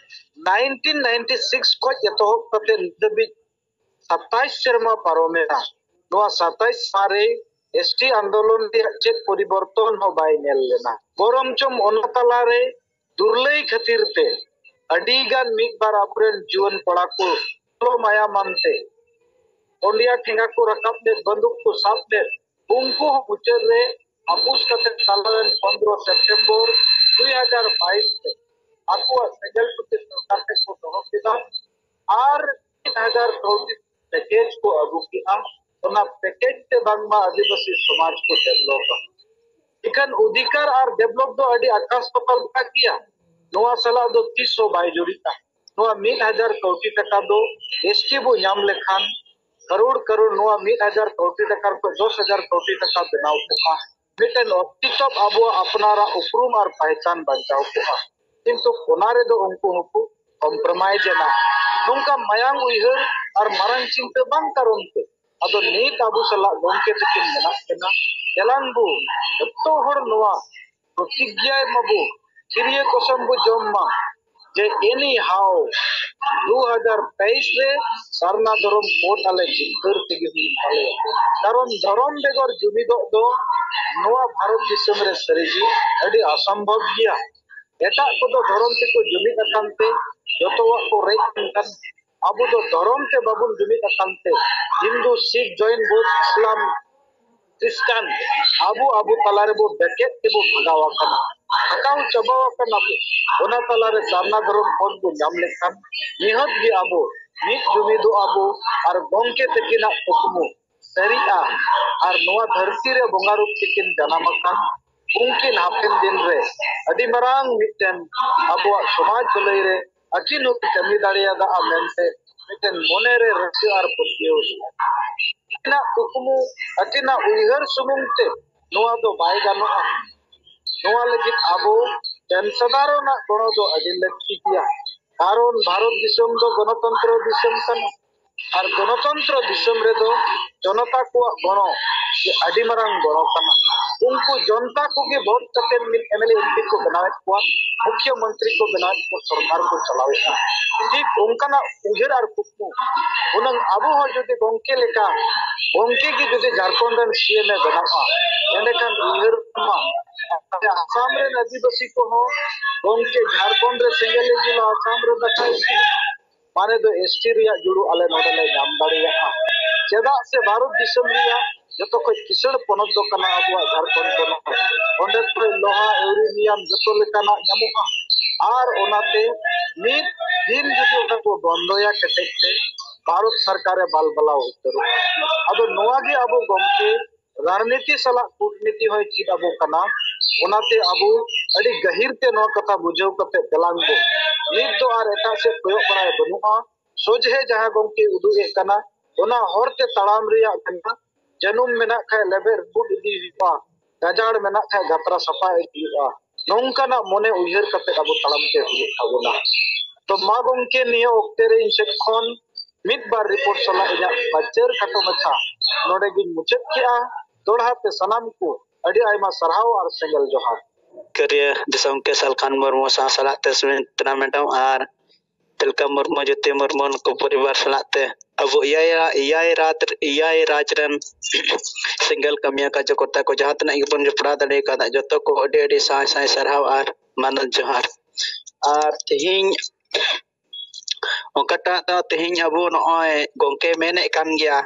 nineteen ninety six ᱠᱷᱚᱱ ᱮᱛᱚᱦᱚᱵ ᱠᱟᱛᱮ ᱱᱤᱛ ᱫᱷᱟᱹᱵᱤᱡ ᱥᱟᱛᱟᱭᱤᱥ ᱥᱮᱨᱢᱟ ᱯᱟᱨᱚᱢᱮᱱᱟ᱾ ᱱᱚᱣᱟ ᱥᱟᱛᱟᱭᱤᱥ ᱥᱮᱨᱢᱟ ᱨᱮ ᱮᱥ ᱴᱤ ᱟᱱᱫᱳᱞᱚᱱ ᱨᱮᱭᱟᱜ ᱪᱮᱫ ᱯᱚᱨᱤᱵᱚᱨᱛᱚᱱ ᱦᱚᱸ ᱵᱟᱭ ᱧᱮᱞ ᱞᱮᱱᱟ᱾ ᱵᱚᱨᱚᱝ ᱪᱚᱝ ᱚᱱᱟ ᱛᱟᱞᱟᱨᱮ ᱫᱩᱨᱞᱟᱹᱭ ᱠᱷᱟᱹᱛᱤᱨ ᱛᱮ ᱟᱹᱰᱤ ᱜᱟᱱ ᱢᱤᱫ ᱵᱟᱨ ᱟᱵᱚᱨᱮᱱ ᱡᱩᱣᱟᱹᱱ ᱠᱚᱲᱟ ᱠᱚ ᱞᱚ ᱢᱟᱭᱟᱢ ᱟᱱᱛᱮ ᱠᱚᱸᱰᱤᱭᱟ ᱴᱷᱮᱸᱜᱟ ᱠᱚ ᱨᱟᱠᱟᱵ ᱞᱮᱫ, ᱵᱟᱱᱫᱩᱠ ᱠᱚ ᱥᱟᱵ ᱞᱮᱫ, ᱩᱱᱠᱩ ᱦᱚᱸ ᱢᱩᱪᱟᱹᱫ ᱨᱮ ᱟᱯᱩᱥ ᱠᱟᱛᱮ ᱛᱟᱞᱟᱨᱮᱱ ᱯᱚᱱᱫᱽᱨᱚ ᱥᱮᱯᱴᱮᱢᱵᱚᱨ ᱫᱩᱭ ᱦᱟᱡᱟᱨ ᱵᱟᱭᱤᱥ ᱨᱮ ᱟᱠᱚᱣᱟᱜ ᱥᱮᱸᱜᱮᱞ ᱴᱩᱴᱤ ᱥᱚᱨᱠᱟᱨ ᱴᱷᱮᱱ ᱠᱚ ᱫᱚᱦᱚ ᱠᱮᱫᱟ ᱟᱨ ᱢᱤᱫ ᱦᱟᱡᱟᱨ ᱠᱟᱹᱣᱰᱤ ᱯᱮᱠᱮᱡᱽ ᱠᱚ ᱟᱹᱜᱩ ᱠᱮᱫᱼᱟ᱾ ᱚᱱᱟ ᱯᱮᱠᱮᱡᱽ ᱛᱮ ᱵᱟᱝᱢᱟ ᱟᱹᱫᱤᱵᱟᱹᱥᱤ ᱥᱚᱢᱟᱡᱽ ᱠᱚ ᱰᱮᱵᱷᱞᱚᱯᱟ᱾ ᱮᱱᱠᱷᱟᱱ ᱚᱫᱷᱤᱠᱟᱨ ᱟᱨ ᱰᱮᱵᱷᱞᱚᱯ ᱫᱚ ᱟᱹᱰᱤ ᱟᱠᱟᱥ ᱯᱟᱛᱟᱞ ᱯᱷᱟᱨᱟᱠ ᱜᱮᱭᱟ᱾ ᱱᱚᱣᱟ ᱥᱟᱞᱟᱜ ᱫᱚ ᱛᱤᱥ ᱦᱚᱸ ᱵᱟᱭ ᱡᱩᱨᱤᱜᱼᱟ᱾ ᱱᱚᱣᱟ ᱢᱤᱫ ᱦᱟᱡᱟᱨ ᱠᱟᱹᱣᱰᱤ ᱴᱟᱠᱟ ᱫᱚ ᱮᱥ ᱴᱤ ᱵᱚ ᱧᱟᱢ ᱞᱮᱠᱷᱟᱱ ᱠᱟᱨᱳᱲ ᱠᱟᱨᱳᱲ ᱱᱚᱣᱟ ᱢᱤᱫ ᱦᱟᱡᱟᱨ ᱠᱟᱹᱣᱰᱤ ᱴᱟᱠᱟ ᱠᱷᱚᱱ ᱫᱚᱥ ᱦᱟᱡᱟᱨ ᱠᱟᱹᱣᱰᱤ ᱴᱟᱠᱟ ᱵᱮᱱᱟᱣ ᱠᱚᱜᱼᱟ᱾ ᱢᱤᱫᱴᱮᱱ ᱚᱥᱛᱤᱛᱚᱵ ᱟᱵᱚᱣᱟᱜ ᱟᱯᱱᱟᱨᱟᱜ ᱩᱯᱨᱩᱢ ᱟᱨ ᱯᱟᱭᱪᱟᱱ ᱵᱟᱧᱪᱟᱣ ᱠᱚᱜᱼᱟ᱾ ᱠᱤᱱᱛᱩ ᱚᱱᱟ ᱨᱮᱫᱚ ᱩᱱᱠᱩ ᱦᱚᱸᱠᱚ ᱠᱚᱢᱯᱨᱚᱢᱟᱭᱤᱡᱽ ᱮᱱᱟ᱾ ᱱᱚᱝᱠᱟ ᱢᱟᱭᱟᱝ ᱩᱭᱦᱟᱹᱨ ᱟᱨ ᱢᱟᱨᱟᱝ ᱪᱤᱱᱛᱟᱹ ᱵᱟᱝ ᱠᱟᱨᱚᱱ ᱛᱮ ᱟᱫᱚ ᱱᱤᱛ ᱟᱵᱚ ᱥᱟᱞᱟᱜ ᱜᱚᱢᱠᱮ ᱛᱟᱹᱠᱤᱱ ᱢᱮᱱᱟᱜ ᱠᱤᱱᱟ᱾ ᱮᱞᱟᱝ ᱵᱚ ᱡᱚᱛᱚ ᱦᱚᱲ ᱱᱚᱣᱟ ᱯᱨᱚᱛᱤᱜᱽᱧᱟᱭ ᱢᱟᱵᱚ, ᱠᱤᱨᱤᱭᱟᱹ ᱠᱚᱥᱚᱢ ᱵᱚ ᱡᱚᱢ ᱢᱟ ᱡᱮ ᱮᱱᱤ ᱦᱟᱣ ᱫᱩ ᱦᱟᱡᱟᱨ ᱛᱮᱭᱤᱥ ᱨᱮ ᱥᱟᱨᱱᱟ ᱫᱷᱚᱨᱚᱢ ᱠᱳᱰ ᱟᱞᱮ ᱡᱤᱛᱠᱟᱹᱨ ᱛᱮᱜᱮ ᱦᱩᱭᱩᱜ ᱛᱟᱞᱮᱭᱟ᱾ ᱠᱟᱨᱚᱱ ᱫᱷᱚᱨᱚᱢ ᱵᱮᱜᱚᱨ ᱡᱩᱢᱤᱫᱚᱜ ᱫᱚ ᱱᱚᱣᱟ ᱵᱷᱟᱨᱚᱛ ᱫᱤᱥᱚᱢ ᱨᱮ ᱥᱟᱹᱨᱤᱜᱮ ᱟᱹᱰᱤ ᱚᱥᱚᱢᱵᱷᱚᱵ ᱜᱮᱭᱟ᱾ ᱮᱴᱟᱜ ᱠᱚᱫᱚ ᱫᱷᱚᱨᱚᱢ ᱛᱮᱠᱚ ᱡᱩᱢᱤᱫ ᱟᱠᱟᱱ ᱛᱮ ᱡᱚᱛᱚᱣᱟᱜ ᱠᱚ ᱨᱮᱡ ᱟᱠᱟᱱ᱾ ᱟᱵᱚ ᱫᱚ ᱫᱷᱚᱨᱚᱢ ᱛᱮ ᱵᱟᱵᱚᱱ ᱡᱩᱢᱤᱫ ᱟᱠᱟᱱ ᱛᱮ ᱦᱤᱱᱫᱩ, ᱥᱤᱠᱷ, ᱡᱚᱭᱱ, ᱵᱳᱫᱷ, ᱤᱥᱞᱟᱢ, ᱠᱷᱨᱤᱥᱴᱟᱱ ᱟᱵᱚ ᱟᱵᱚ ᱛᱟᱞᱟ ᱨᱮᱵᱚ ᱵᱮᱠᱮᱫ ᱛᱮᱵᱚ ᱵᱷᱟᱜᱟᱣ ᱟᱠᱟᱱᱟ, ᱵᱷᱟᱜᱟᱣ ᱪᱟᱵᱟᱣ ᱟᱠᱟᱱᱟ ᱵᱚ᱾ ᱚᱱᱟ ᱛᱟᱞᱟ ᱨᱮ ᱥᱟᱨᱱᱟ ᱫᱷᱚᱨᱚᱢ ᱠᱳᱰ ᱵᱚ ᱧᱟᱢ ᱞᱮᱠᱷᱟᱱ ᱱᱤᱦᱟᱹᱛ ᱜᱮ ᱟᱵᱚ ᱢᱤᱫ ᱡᱩᱢᱤᱫᱚᱜ ᱟᱵᱚ ᱟᱨ ᱜᱚᱢᱠᱮ ᱛᱟᱹᱠᱤᱱᱟᱜ ᱠᱩᱠᱢᱩ ᱥᱟᱹᱨᱤᱜᱼᱟ᱾ ᱟᱨ ᱱᱚᱣᱟ ᱫᱷᱟᱹᱨᱛᱤ ᱨᱮ ᱵᱚᱸᱜᱟ ᱨᱩᱯ ᱛᱮᱠᱤᱱ ᱡᱟᱱᱟᱢ ᱟᱠᱟᱱ ᱩᱱᱠᱤᱱ ᱦᱟᱯᱮᱱ ᱫᱤᱱ ᱨᱮ ᱟᱹᱰᱤ ᱢᱟᱨᱟᱝ ᱢᱤᱫᱴᱮᱱ ᱟᱵᱚᱣᱟᱜ ᱥᱚᱢᱟᱡᱽ ᱵᱷᱟᱹᱞᱟᱹᱭ ᱨᱮ ᱟᱹᱠᱤᱱ ᱦᱚᱸᱠᱤᱱ ᱠᱟᱹᱢᱤ ᱫᱟᱲᱮᱭᱟᱫᱟ ᱢᱮᱱᱛᱮ ᱢᱤᱫᱴᱮᱱ ᱢᱚᱱᱮ ᱨᱮ ᱨᱟᱹᱥᱠᱟᱹ ᱟᱨ ᱯᱟᱹᱛᱭᱟᱹᱣ ᱦᱩᱭᱩᱜᱼᱟ᱾ ᱟᱹᱠᱤᱱᱟᱜ ᱠᱩᱠᱢᱩ, ᱟᱹᱠᱤᱱᱟᱜ ᱩᱭᱦᱟᱹᱨ ᱥᱩᱢᱩᱝ ᱛᱮ ᱱᱚᱣᱟ ᱫᱚ ᱵᱟᱭ ᱜᱟᱱᱚᱜᱼᱟ᱾ ᱱᱚᱣᱟ ᱞᱟᱹᱜᱤᱫ ᱟᱵᱚ ᱡᱚᱱᱥᱟᱫᱷᱟᱨᱚᱱᱟᱜ ᱜᱚᱲᱚ ᱫᱚ ᱟᱹᱰᱤ ᱞᱟᱹᱠᱛᱤ ᱜᱮᱭᱟ᱾ ᱠᱟᱨᱚᱱ ᱵᱷᱟᱨᱚᱛ ᱫᱤᱥᱚᱢ ᱫᱚ ᱜᱚᱱᱚᱛᱚᱱᱛᱨᱚ ᱫᱤᱥᱚᱢ ᱠᱟᱱᱟ᱾ ᱟᱨ ᱜᱚᱱᱚᱛᱚᱱᱛᱨᱚ ᱫᱤᱥᱚᱢ ᱨᱮᱫᱚ ᱡᱚᱱᱚᱛᱟ ᱠᱚᱣᱟᱜ ᱜᱚᱲᱚ ᱜᱮ ᱟᱹᱰᱤ ᱢᱟᱨᱟᱝ ᱜᱚᱲᱚ ᱠᱟᱱᱟ᱾ ᱩᱱᱠᱩ ᱡᱚᱱᱛᱟ ᱠᱚᱜᱮ ᱵᱷᱳᱴ ᱠᱟᱛᱮ ᱢᱤᱫ M L A, M P ᱠᱚ ᱵᱮᱱᱟᱣᱮᱫ ᱠᱚᱣᱟ, ᱢᱩᱠᱷᱭᱚ ᱢᱚᱱᱛᱨᱤ ᱠᱚ ᱵᱮᱱᱟᱣᱮᱫ ᱠᱚᱣᱟ, ᱥᱚᱨᱠᱟᱨ ᱠᱚ ᱪᱟᱞᱟᱣᱮᱫᱼᱟ᱾ ᱴᱷᱤᱠ ᱚᱱᱠᱟᱱᱟᱜ ᱩᱭᱦᱟᱹᱨ ᱟᱨ ᱠᱩᱠᱢᱩ ᱦᱩᱱᱟᱹᱝ ᱟᱵᱚ ᱦᱚᱸ ᱡᱩᱫᱤ ᱜᱚᱢᱠᱮ ᱞᱮᱠᱟ ᱜᱚᱢᱠᱮ ᱜᱮ ᱡᱩᱫᱤ ᱡᱷᱟᱲᱠᱷᱚᱸᱰ ᱨᱮᱱ ᱥᱤ ᱮᱢ ᱮ ᱵᱮᱱᱟᱜᱼᱟ, ᱮᱸᱰᱮᱠᱷᱟᱱ ᱩᱭᱦᱟᱹᱨ ᱢᱟ ᱟᱥᱟᱢ ᱨᱮᱱ ᱟᱹᱫᱤᱵᱟᱹᱥᱤ ᱠᱚᱦᱚᱸ ᱜᱚᱢᱠᱮ ᱡᱷᱟᱲᱠᱷᱚᱸᱰ ᱨᱮ ᱥᱮᱸᱜᱮᱞ ᱮ ᱡᱩᱞᱟ, ᱟᱥᱟᱢ ᱨᱮ ᱫᱟᱠᱟᱭ ᱤᱥᱤᱱᱟ, ᱢᱟᱱᱮ ᱫᱚ ᱮᱥ ᱴᱤ ᱨᱮᱭᱟᱜ ᱡᱩᱲᱩ ᱟᱞᱮ ᱱᱚᱰᱮ ᱞᱮ ᱧᱟᱢ ᱫᱟᱲᱮᱭᱟᱜᱼᱟ᱾ ᱪᱮᱫᱟᱜ ᱥᱮ ᱵᱷᱟᱨᱚᱛ ᱫᱤᱥᱚᱢ ᱨᱮᱭᱟᱜ ᱡᱚᱛᱚ ᱠᱷᱚᱱ ᱠᱤᱥᱟᱹᱬ ᱯᱚᱱᱚᱛ ᱫᱚ ᱠᱟᱱᱟ ᱟᱵᱚᱣᱟᱜ ᱡᱷᱟᱲᱠᱷᱚᱸᱰ ᱯᱚᱱᱚᱛ᱾ ᱚᱸᱰᱮ ᱠᱷᱚᱱ ᱞᱳᱦᱟ, ᱤᱭᱩᱨᱮᱱᱤᱭᱟᱢ ᱡᱚᱛᱚ ᱞᱮᱠᱟᱱᱟᱜ ᱧᱟᱢᱚᱜᱼᱟ᱾ ᱟᱨ ᱚᱱᱟᱛᱮ ᱢᱤᱫ ᱫᱤᱱ ᱡᱩᱫᱤ ᱚᱱᱟ ᱠᱚ ᱵᱚᱱᱫᱚᱭᱟ ᱠᱮᱴᱮᱡ ᱛᱮ, ᱵᱷᱟᱨᱚᱛ ᱥᱚᱨᱠᱟᱨᱮ ᱵᱟᱞᱵᱟᱞᱟᱣ ᱩᱛᱟᱹᱨᱚᱜᱼᱟ᱾ ᱟᱫᱚ ᱱᱚᱣᱟ ᱜᱮ ᱟᱵᱚ ᱜᱚᱢᱠᱮ ᱨᱟᱡᱽᱱᱤᱛᱤ ᱥᱟᱞᱟᱜ ᱠᱩᱴᱱᱤᱛᱤ ᱦᱚᱸᱭ ᱪᱮᱫ ᱟᱵᱚ ᱠᱟᱱᱟ᱾ ᱚᱱᱟᱛᱮ ᱟᱵᱚ ᱟᱹᱰᱤ ᱜᱟᱹᱦᱤᱨ ᱛᱮ ᱱᱚᱣᱟ ᱠᱟᱛᱷᱟ ᱵᱩᱡᱷᱟᱹᱣ ᱠᱟᱛᱮ ᱫᱮᱞᱟᱝ ᱫᱚ ᱱᱤᱛ ᱫᱚ ᱟᱨ ᱮᱴᱟᱜ ᱥᱮᱫ ᱠᱚᱭᱚᱜ ᱵᱟᱲᱟᱭ ᱵᱟᱹᱱᱩᱜᱼᱟ᱾ ᱥᱚᱡᱷᱮ ᱡᱟᱦᱟᱸ ᱜᱚᱢᱠᱮ ᱩᱫᱩᱜ ᱮᱫ ᱠᱟᱱᱟ, ᱚᱱᱟ ᱦᱚᱨ ᱛᱮ ᱛᱟᱲᱟᱢ ᱨᱮᱭᱟᱜ ᱢᱮᱱᱟᱜᱼᱟ᱾ ᱡᱟᱹᱱᱩᱢ ᱢᱮᱱᱟᱜ ᱠᱷᱟᱡ ᱞᱮᱵᱮᱫ ᱨᱟᱹᱯᱩᱫ ᱤᱫᱤ ᱦᱩᱭᱩᱜᱼᱟ, ᱜᱟᱡᱟᱲ ᱢᱮᱱᱟᱜ ᱠᱷᱟᱡ ᱜᱟᱛᱨᱟ ᱥᱟᱯᱷᱟ ᱤᱫᱤ ᱦᱩᱭᱩᱜᱼᱟ᱾ ᱱᱚᱝᱠᱟᱱᱟᱜ ᱢᱚᱱᱮ ᱩᱭᱦᱟᱹᱨ ᱠᱟᱛᱮ ᱟᱵᱚ ᱛᱟᱲᱟᱢ ᱛᱮ ᱦᱩᱭᱩᱜ ᱛᱟᱵᱚᱱᱟ᱾ ᱛᱚ ᱢᱟ ᱜᱚᱢᱠᱮ, ᱱᱤᱭᱟᱹ ᱚᱠᱛᱮ ᱨᱮ ᱤᱧ ᱥᱮᱫ ᱠᱷᱚᱱ ᱢᱤᱫ ᱵᱟᱨ ᱨᱤᱯᱳᱨᱴ ᱥᱟᱞᱟᱜ ᱤᱧᱟᱹᱜ ᱯᱟᱪᱟᱨ ᱠᱷᱟᱴᱚ ᱢᱟᱪᱷᱟ ᱱᱚᱰᱮ ᱜᱤᱧ ᱢᱩᱪᱟᱹᱫ ᱠᱮᱜᱼᱟ᱾ ᱫᱚᱲᱦᱟ ᱛᱮ ᱥᱟᱱᱟᱢ ᱠᱚ ᱟᱹᱰᱤ ᱟᱭᱢᱟ ᱥᱟᱨᱦᱟᱣ ᱟᱨ ᱥᱮᱸᱜᱮᱞ ᱡᱚᱦᱟᱨ᱾ ᱠᱟᱹᱨᱤᱭᱟᱹ ᱫᱤᱥᱚᱢ ᱠᱮ ᱥᱟᱞᱠᱷᱟᱱ ᱢᱩᱨᱢᱩ ᱥᱟᱶ ᱥᱟᱞᱟᱜ ᱛᱮ ᱥᱩᱢᱤᱛᱨᱟ ᱢᱮᱰᱟᱢ ᱟᱨ ᱛᱤᱞᱠᱟ ᱢᱩᱨᱢᱩ, ᱡᱳᱛᱤ ᱢᱩᱨᱢᱩ, ᱱᱩᱠᱩ ᱯᱚᱨᱤᱵᱟᱨ ᱥᱟᱞᱟᱜ ᱛᱮ ᱟᱵᱚ ᱮᱭᱟᱭ ᱨᱟ-, ᱮᱭᱟᱭ ᱨᱟᱡᱽ, ᱮᱭᱟᱭ ᱨᱟᱡᱽ ᱨᱮᱱ ᱥᱮᱸᱜᱮᱞ ᱠᱟᱹᱢᱤᱭᱟᱹ ᱠᱟᱨᱡᱚᱠᱚᱨᱛᱟ ᱠᱚ ᱡᱟᱦᱟᱸ ᱛᱤᱱᱟᱹᱜ ᱜᱮᱵᱚᱱ ᱡᱚᱯᱲᱟᱣ ᱫᱟᱲᱮ ᱟᱠᱟᱫᱟ, ᱡᱚᱛᱚ ᱠᱚ ᱟᱹᱰᱤ ᱟᱹᱰᱤ ᱥᱟᱭ ᱥᱟᱭ ᱥᱟᱨᱦᱟᱣ ᱟᱨ ᱢᱟᱱᱚᱛ ᱡᱚᱦᱟᱨ᱾ ᱟᱨ ᱛᱮᱦᱮᱧ ᱚᱠᱟᱴᱟᱜ ᱫᱚ ᱛᱮᱦᱮᱧ ᱟᱵᱚ ᱱᱚᱜᱼᱚᱭ ᱜᱚᱝᱠᱮ ᱢᱮᱱᱮᱫ ᱠᱟᱱ ᱜᱮᱭᱟ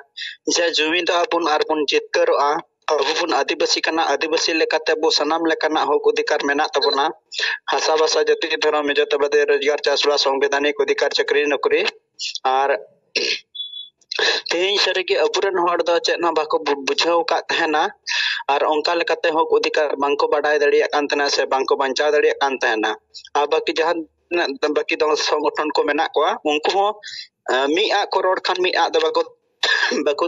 ᱡᱮ ᱡᱩᱢᱤᱫᱚᱜ ᱟᱵᱚᱱ ᱟᱨ ᱵᱚᱱ ᱡᱤᱛᱠᱟᱹᱨᱚᱜᱼᱟ᱾ ᱟᱵᱚ ᱵᱚᱱ ᱟᱹᱫᱤᱵᱟᱹᱥᱤ ᱠᱟᱱᱟ, ᱟᱹᱫᱤᱵᱟᱹᱥᱤ ᱞᱮᱠᱟᱛᱮ ᱟᱵᱚ ᱥᱟᱱᱟᱢ ᱞᱮᱠᱟᱱᱟᱜ ᱦᱚᱠ ᱚᱫᱷᱤᱠᱟᱨ ᱢᱮᱱᱟᱜ ᱛᱟᱵᱚᱱᱟ᱾ ᱦᱟᱥᱟ ᱵᱷᱟᱥᱟ, ᱡᱟᱹᱛᱤ, ᱫᱷᱚᱨᱚᱢ, ᱤᱡᱽᱡᱚᱛ, ᱟᱵᱟᱫᱤ, ᱨᱳᱡᱽᱜᱟᱨ, ᱪᱟᱥᱵᱟᱥ, ᱥᱚᱝᱵᱤᱫᱷᱟᱱᱤᱠ ᱚᱫᱷᱤᱠᱟᱨ, ᱪᱟᱹᱠᱨᱤ ᱱᱚᱠᱨᱤ᱾ ᱟᱨ ᱛᱮᱦᱮᱧ ᱥᱟᱹᱨᱤᱜᱮ ᱟᱵᱚᱨᱮᱱ ᱦᱚᱲ ᱫᱚ ᱪᱮᱫ ᱦᱚᱸ ᱵᱟᱠᱚ ᱵᱩ-, ᱵᱩᱡᱷᱟᱹᱣ ᱟᱠᱟᱫ ᱛᱟᱦᱮᱱᱟ᱾ ᱟᱨ ᱚᱱᱠᱟ ᱞᱮᱠᱟᱛᱮ ᱦᱚᱠ ᱚᱫᱷᱤᱠᱟᱨ ᱵᱟᱝᱠᱚ ᱵᱟᱰᱟᱭ ᱫᱟᱲᱮᱭᱟᱜ ᱠᱟᱱ ᱛᱟᱦᱮᱱᱟ ᱥᱮ ᱵᱟᱝᱠᱚ ᱵᱟᱧᱪᱟᱣ ᱫᱟᱲᱮᱭᱟᱜ ᱠᱟᱱ ᱛᱟᱦᱮᱱᱟ᱾ ᱟᱨ ᱵᱟᱹᱠᱤ ᱡᱟᱦᱟᱸ ᱛᱤᱱᱟᱹᱜ ᱵᱟᱹᱠᱤ ᱫᱚᱞ ᱥᱚᱝᱜᱚᱴᱷᱚᱱ ᱠᱚ ᱢᱮᱱᱟᱜ ᱠᱚᱣᱟ, ᱩᱱᱠᱩ ᱦᱚᱸ, ᱟᱸ, ᱢᱤᱫ ᱟᱜ ᱠᱚ ᱨᱚᱲ ᱠᱷᱟᱱ ᱢᱤᱫ ᱟᱜ ᱫᱚ ᱵᱟᱠᱚ, ᱵᱟᱠᱚ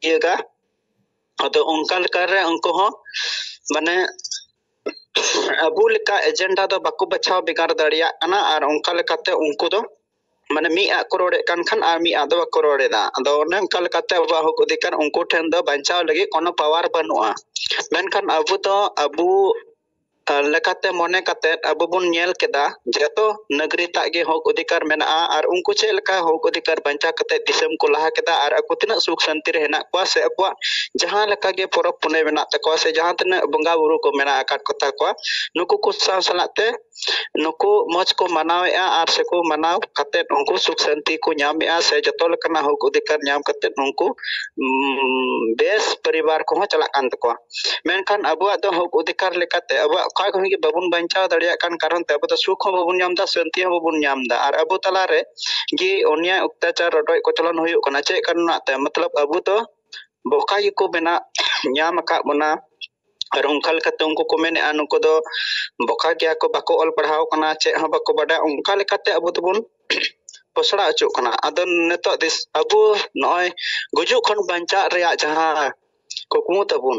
ᱛᱤᱭᱟᱹᱜᱟ᱾ ᱟᱫᱚ ᱚᱱᱠᱟ ᱞᱮᱠᱟᱨᱮ ᱩᱱᱠᱩ ᱦᱚᱸ ᱢᱟᱱᱮ ᱟᱵᱚ ᱞᱮᱠᱟ ᱮᱡᱮᱱᱰᱟ ᱫᱚ ᱵᱟᱠᱚ ᱵᱟᱪᱷᱟᱣ ᱵᱷᱮᱜᱟᱨ ᱫᱟᱲᱮᱭᱟᱜ ᱠᱟᱱᱟ᱾ ᱟᱨ ᱚᱱᱠᱟ ᱞᱮᱠᱟᱛᱮ ᱩᱱᱠᱩ ᱫᱚ ᱢᱟᱱᱮ ᱢᱤᱫ ᱟᱜ ᱠᱚ ᱨᱚᱲᱮᱫ ᱠᱟᱱ ᱠᱷᱟᱱ ᱟᱨ ᱢᱤᱫ ᱟᱜ ᱫᱚ ᱵᱟᱠᱚ ᱨᱚᱲ ᱮᱫᱟ᱾ ᱟᱫᱚ ᱚᱱᱮ ᱚᱱᱠᱟ ᱞᱮᱠᱟᱛᱮ ᱟᱵᱚᱣᱟᱜ ᱦᱚᱠ ᱚᱫᱷᱤᱠᱟᱨ ᱩᱱᱠᱩ ᱴᱷᱮᱱ ᱫᱚ ᱵᱟᱧᱪᱟᱣ ᱞᱟᱹᱜᱤᱫ ᱠᱳᱱᱳ ᱯᱟᱣᱟᱨ ᱵᱟᱹᱱᱩᱜᱼᱟ᱾ ᱢᱮᱱᱠᱷᱟᱱ ᱟᱵᱚ ᱫᱚ ᱟᱵᱚ ᱟᱨ ᱞᱮᱠᱟᱛᱮ ᱢᱚᱱᱮ ᱠᱟᱛᱮᱫ ᱟᱵᱚ ᱵᱚᱱ ᱧᱮᱞ ᱠᱮᱫᱟ, ᱡᱚᱛᱚ ᱱᱟᱜᱽᱨᱤᱠ ᱟᱜ ᱜᱮ ᱦᱚᱠ ᱚᱫᱷᱤᱠᱟᱨ ᱢᱮᱱᱟᱜᱼᱟ᱾ ᱟᱨ ᱩᱱᱠᱩ ᱪᱮᱫ ᱞᱮᱠᱟ ᱦᱚᱠ ᱚᱫᱷᱤᱠᱟᱨ ᱵᱟᱧᱪᱟᱣ ᱠᱟᱛᱮᱫ ᱫᱤᱥᱚᱢ ᱠᱚ ᱞᱟᱦᱟ ᱠᱮᱫᱟ ᱟᱨ ᱟᱠᱚ ᱛᱤᱱᱟᱹᱜ ᱥᱩᱠ ᱥᱟᱱᱛᱤ ᱨᱮ ᱦᱮᱱᱟᱜ ᱠᱚᱣᱟ ᱥᱮ ᱟᱠᱚᱣᱟᱜ ᱡᱟᱦᱟᱸ ᱞᱮᱠᱟ ᱜᱮ ᱯᱚᱨᱚᱵᱽ ᱯᱩᱱᱟᱹᱭ ᱢᱮᱱᱟᱜ ᱛᱟᱠᱚᱣᱟ ᱥᱮ ᱡᱟᱦᱟᱸ ᱛᱤᱱᱟᱹᱜ ᱵᱚᱸᱜᱟ ᱵᱩᱨᱩ ᱠᱚ ᱢᱮᱱᱟᱜ ᱟᱠᱟᱫ ᱠᱚᱛᱟ ᱠᱚᱣᱟ, ᱱᱩᱠᱩ ᱠᱚ ᱥᱟᱶ ᱥᱟᱞᱟᱜ ᱛᱮ ᱱᱩᱠᱩ ᱢᱚᱡᱽ ᱠᱚ ᱢᱟᱱᱟᱣᱮᱫᱼᱟ ᱟᱨ ᱥᱮᱠᱚ ᱢᱟᱱᱟᱣ ᱠᱟᱛᱮᱫ ᱩᱱᱠᱩ ᱥᱩᱠ ᱥᱟᱱᱛᱤ ᱠᱚ ᱧᱟᱢᱮᱫᱼᱟ ᱥᱮ ᱡᱚᱛᱚ ᱞᱮᱠᱟᱱᱟᱜ ᱦᱚᱠ ᱚᱫᱷᱤᱠᱟᱨ ᱧᱟᱢ ᱠᱟᱛᱮᱫ ᱩᱱᱠᱩ, ᱩᱢ, ᱵᱮᱥ ᱯᱚᱨᱤᱵᱟᱨ ᱠᱚᱦᱚᱸ ᱪᱟᱞᱟᱜ ᱠᱟᱱ ᱛᱟᱠᱚᱣᱟ᱾ ᱢᱮᱱᱠᱷᱟᱱ ᱟᱵᱚᱣᱟᱜ ᱫᱚ ᱦᱚᱠ ᱚᱫᱷᱤᱠᱟᱨ ᱞᱮᱠᱟᱛᱮ ᱟᱵᱚᱣᱟᱜ ᱚᱠᱟ ᱠᱷᱚᱱ ᱜᱮ ᱵᱟᱵᱚᱱ ᱵᱟᱧᱪᱟᱣ ᱫᱟᱲᱮᱭᱟᱜ ᱠᱟᱱ ᱠᱟᱨᱚᱱ ᱛᱮ ᱟᱵᱚ ᱫᱚ ᱥᱩᱠ ᱦᱚᱸ ᱵᱟᱵᱚᱱ ᱧᱟᱢ ᱮᱫᱟ, ᱥᱟᱱᱛᱤ ᱦᱚᱸ ᱵᱟᱵᱚᱱ ᱧᱟᱢ ᱮᱫᱟ᱾ ᱟᱨ ᱟᱵᱚ ᱛᱟᱞᱟᱨᱮ ᱜᱮ ᱚᱱᱭᱟᱭ, ᱚᱛᱛᱟᱪᱟᱨ, ᱨᱚᱰᱚᱡ ᱠᱚᱪᱞᱚᱱ ᱦᱩᱭᱩᱜ ᱠᱟᱱᱟ᱾ ᱪᱮᱫ ᱠᱟᱨᱚᱱᱟᱜ ᱛᱮ? ᱢᱚᱛᱞᱚᱵ ᱟᱵᱚ ᱫᱚ ᱵᱚᱠᱟ ᱜᱮᱠᱚ ᱵᱮᱱᱟᱣ ᱧᱟᱢ ᱟᱠᱟᱫ ᱵᱚᱱᱟ᱾ ᱟᱨ ᱚᱱᱠᱟ ᱞᱮᱠᱟᱛᱮ ᱩᱱᱠᱩ ᱠᱚ ᱢᱮᱱᱮᱫᱼᱟ, ᱱᱩᱠᱩ ᱫᱚ ᱵᱚᱠᱟ ᱜᱮᱭᱟ ᱠᱚ, ᱵᱟᱠᱚ ᱚᱞ ᱯᱟᱲᱦᱟᱣ ᱠᱟᱱᱟ, ᱪᱮᱫ ᱦᱚᱸ ᱵᱟᱠᱚ ᱵᱟᱰᱟᱭᱟ᱾ ᱚᱱᱠᱟ ᱞᱮᱠᱟᱛᱮ ᱟᱵᱚ ᱫᱚᱵᱚᱱ ᱯᱚᱥᱲᱟ ᱦᱚᱪᱚᱜ ᱠᱟᱱᱟ᱾ ᱟᱫᱚ ᱱᱤᱛᱚᱜ ᱫᱤᱥ-, ᱟᱵᱚ ᱱᱚᱜᱼᱚᱭ ᱜᱩᱡᱩᱜ ᱠᱷᱚᱱ ᱵᱟᱧᱪᱟᱜ ᱨᱮᱭᱟᱜ ᱡᱟᱦᱟᱸ ᱠᱩᱠᱢᱩ ᱛᱟᱵᱚᱱ,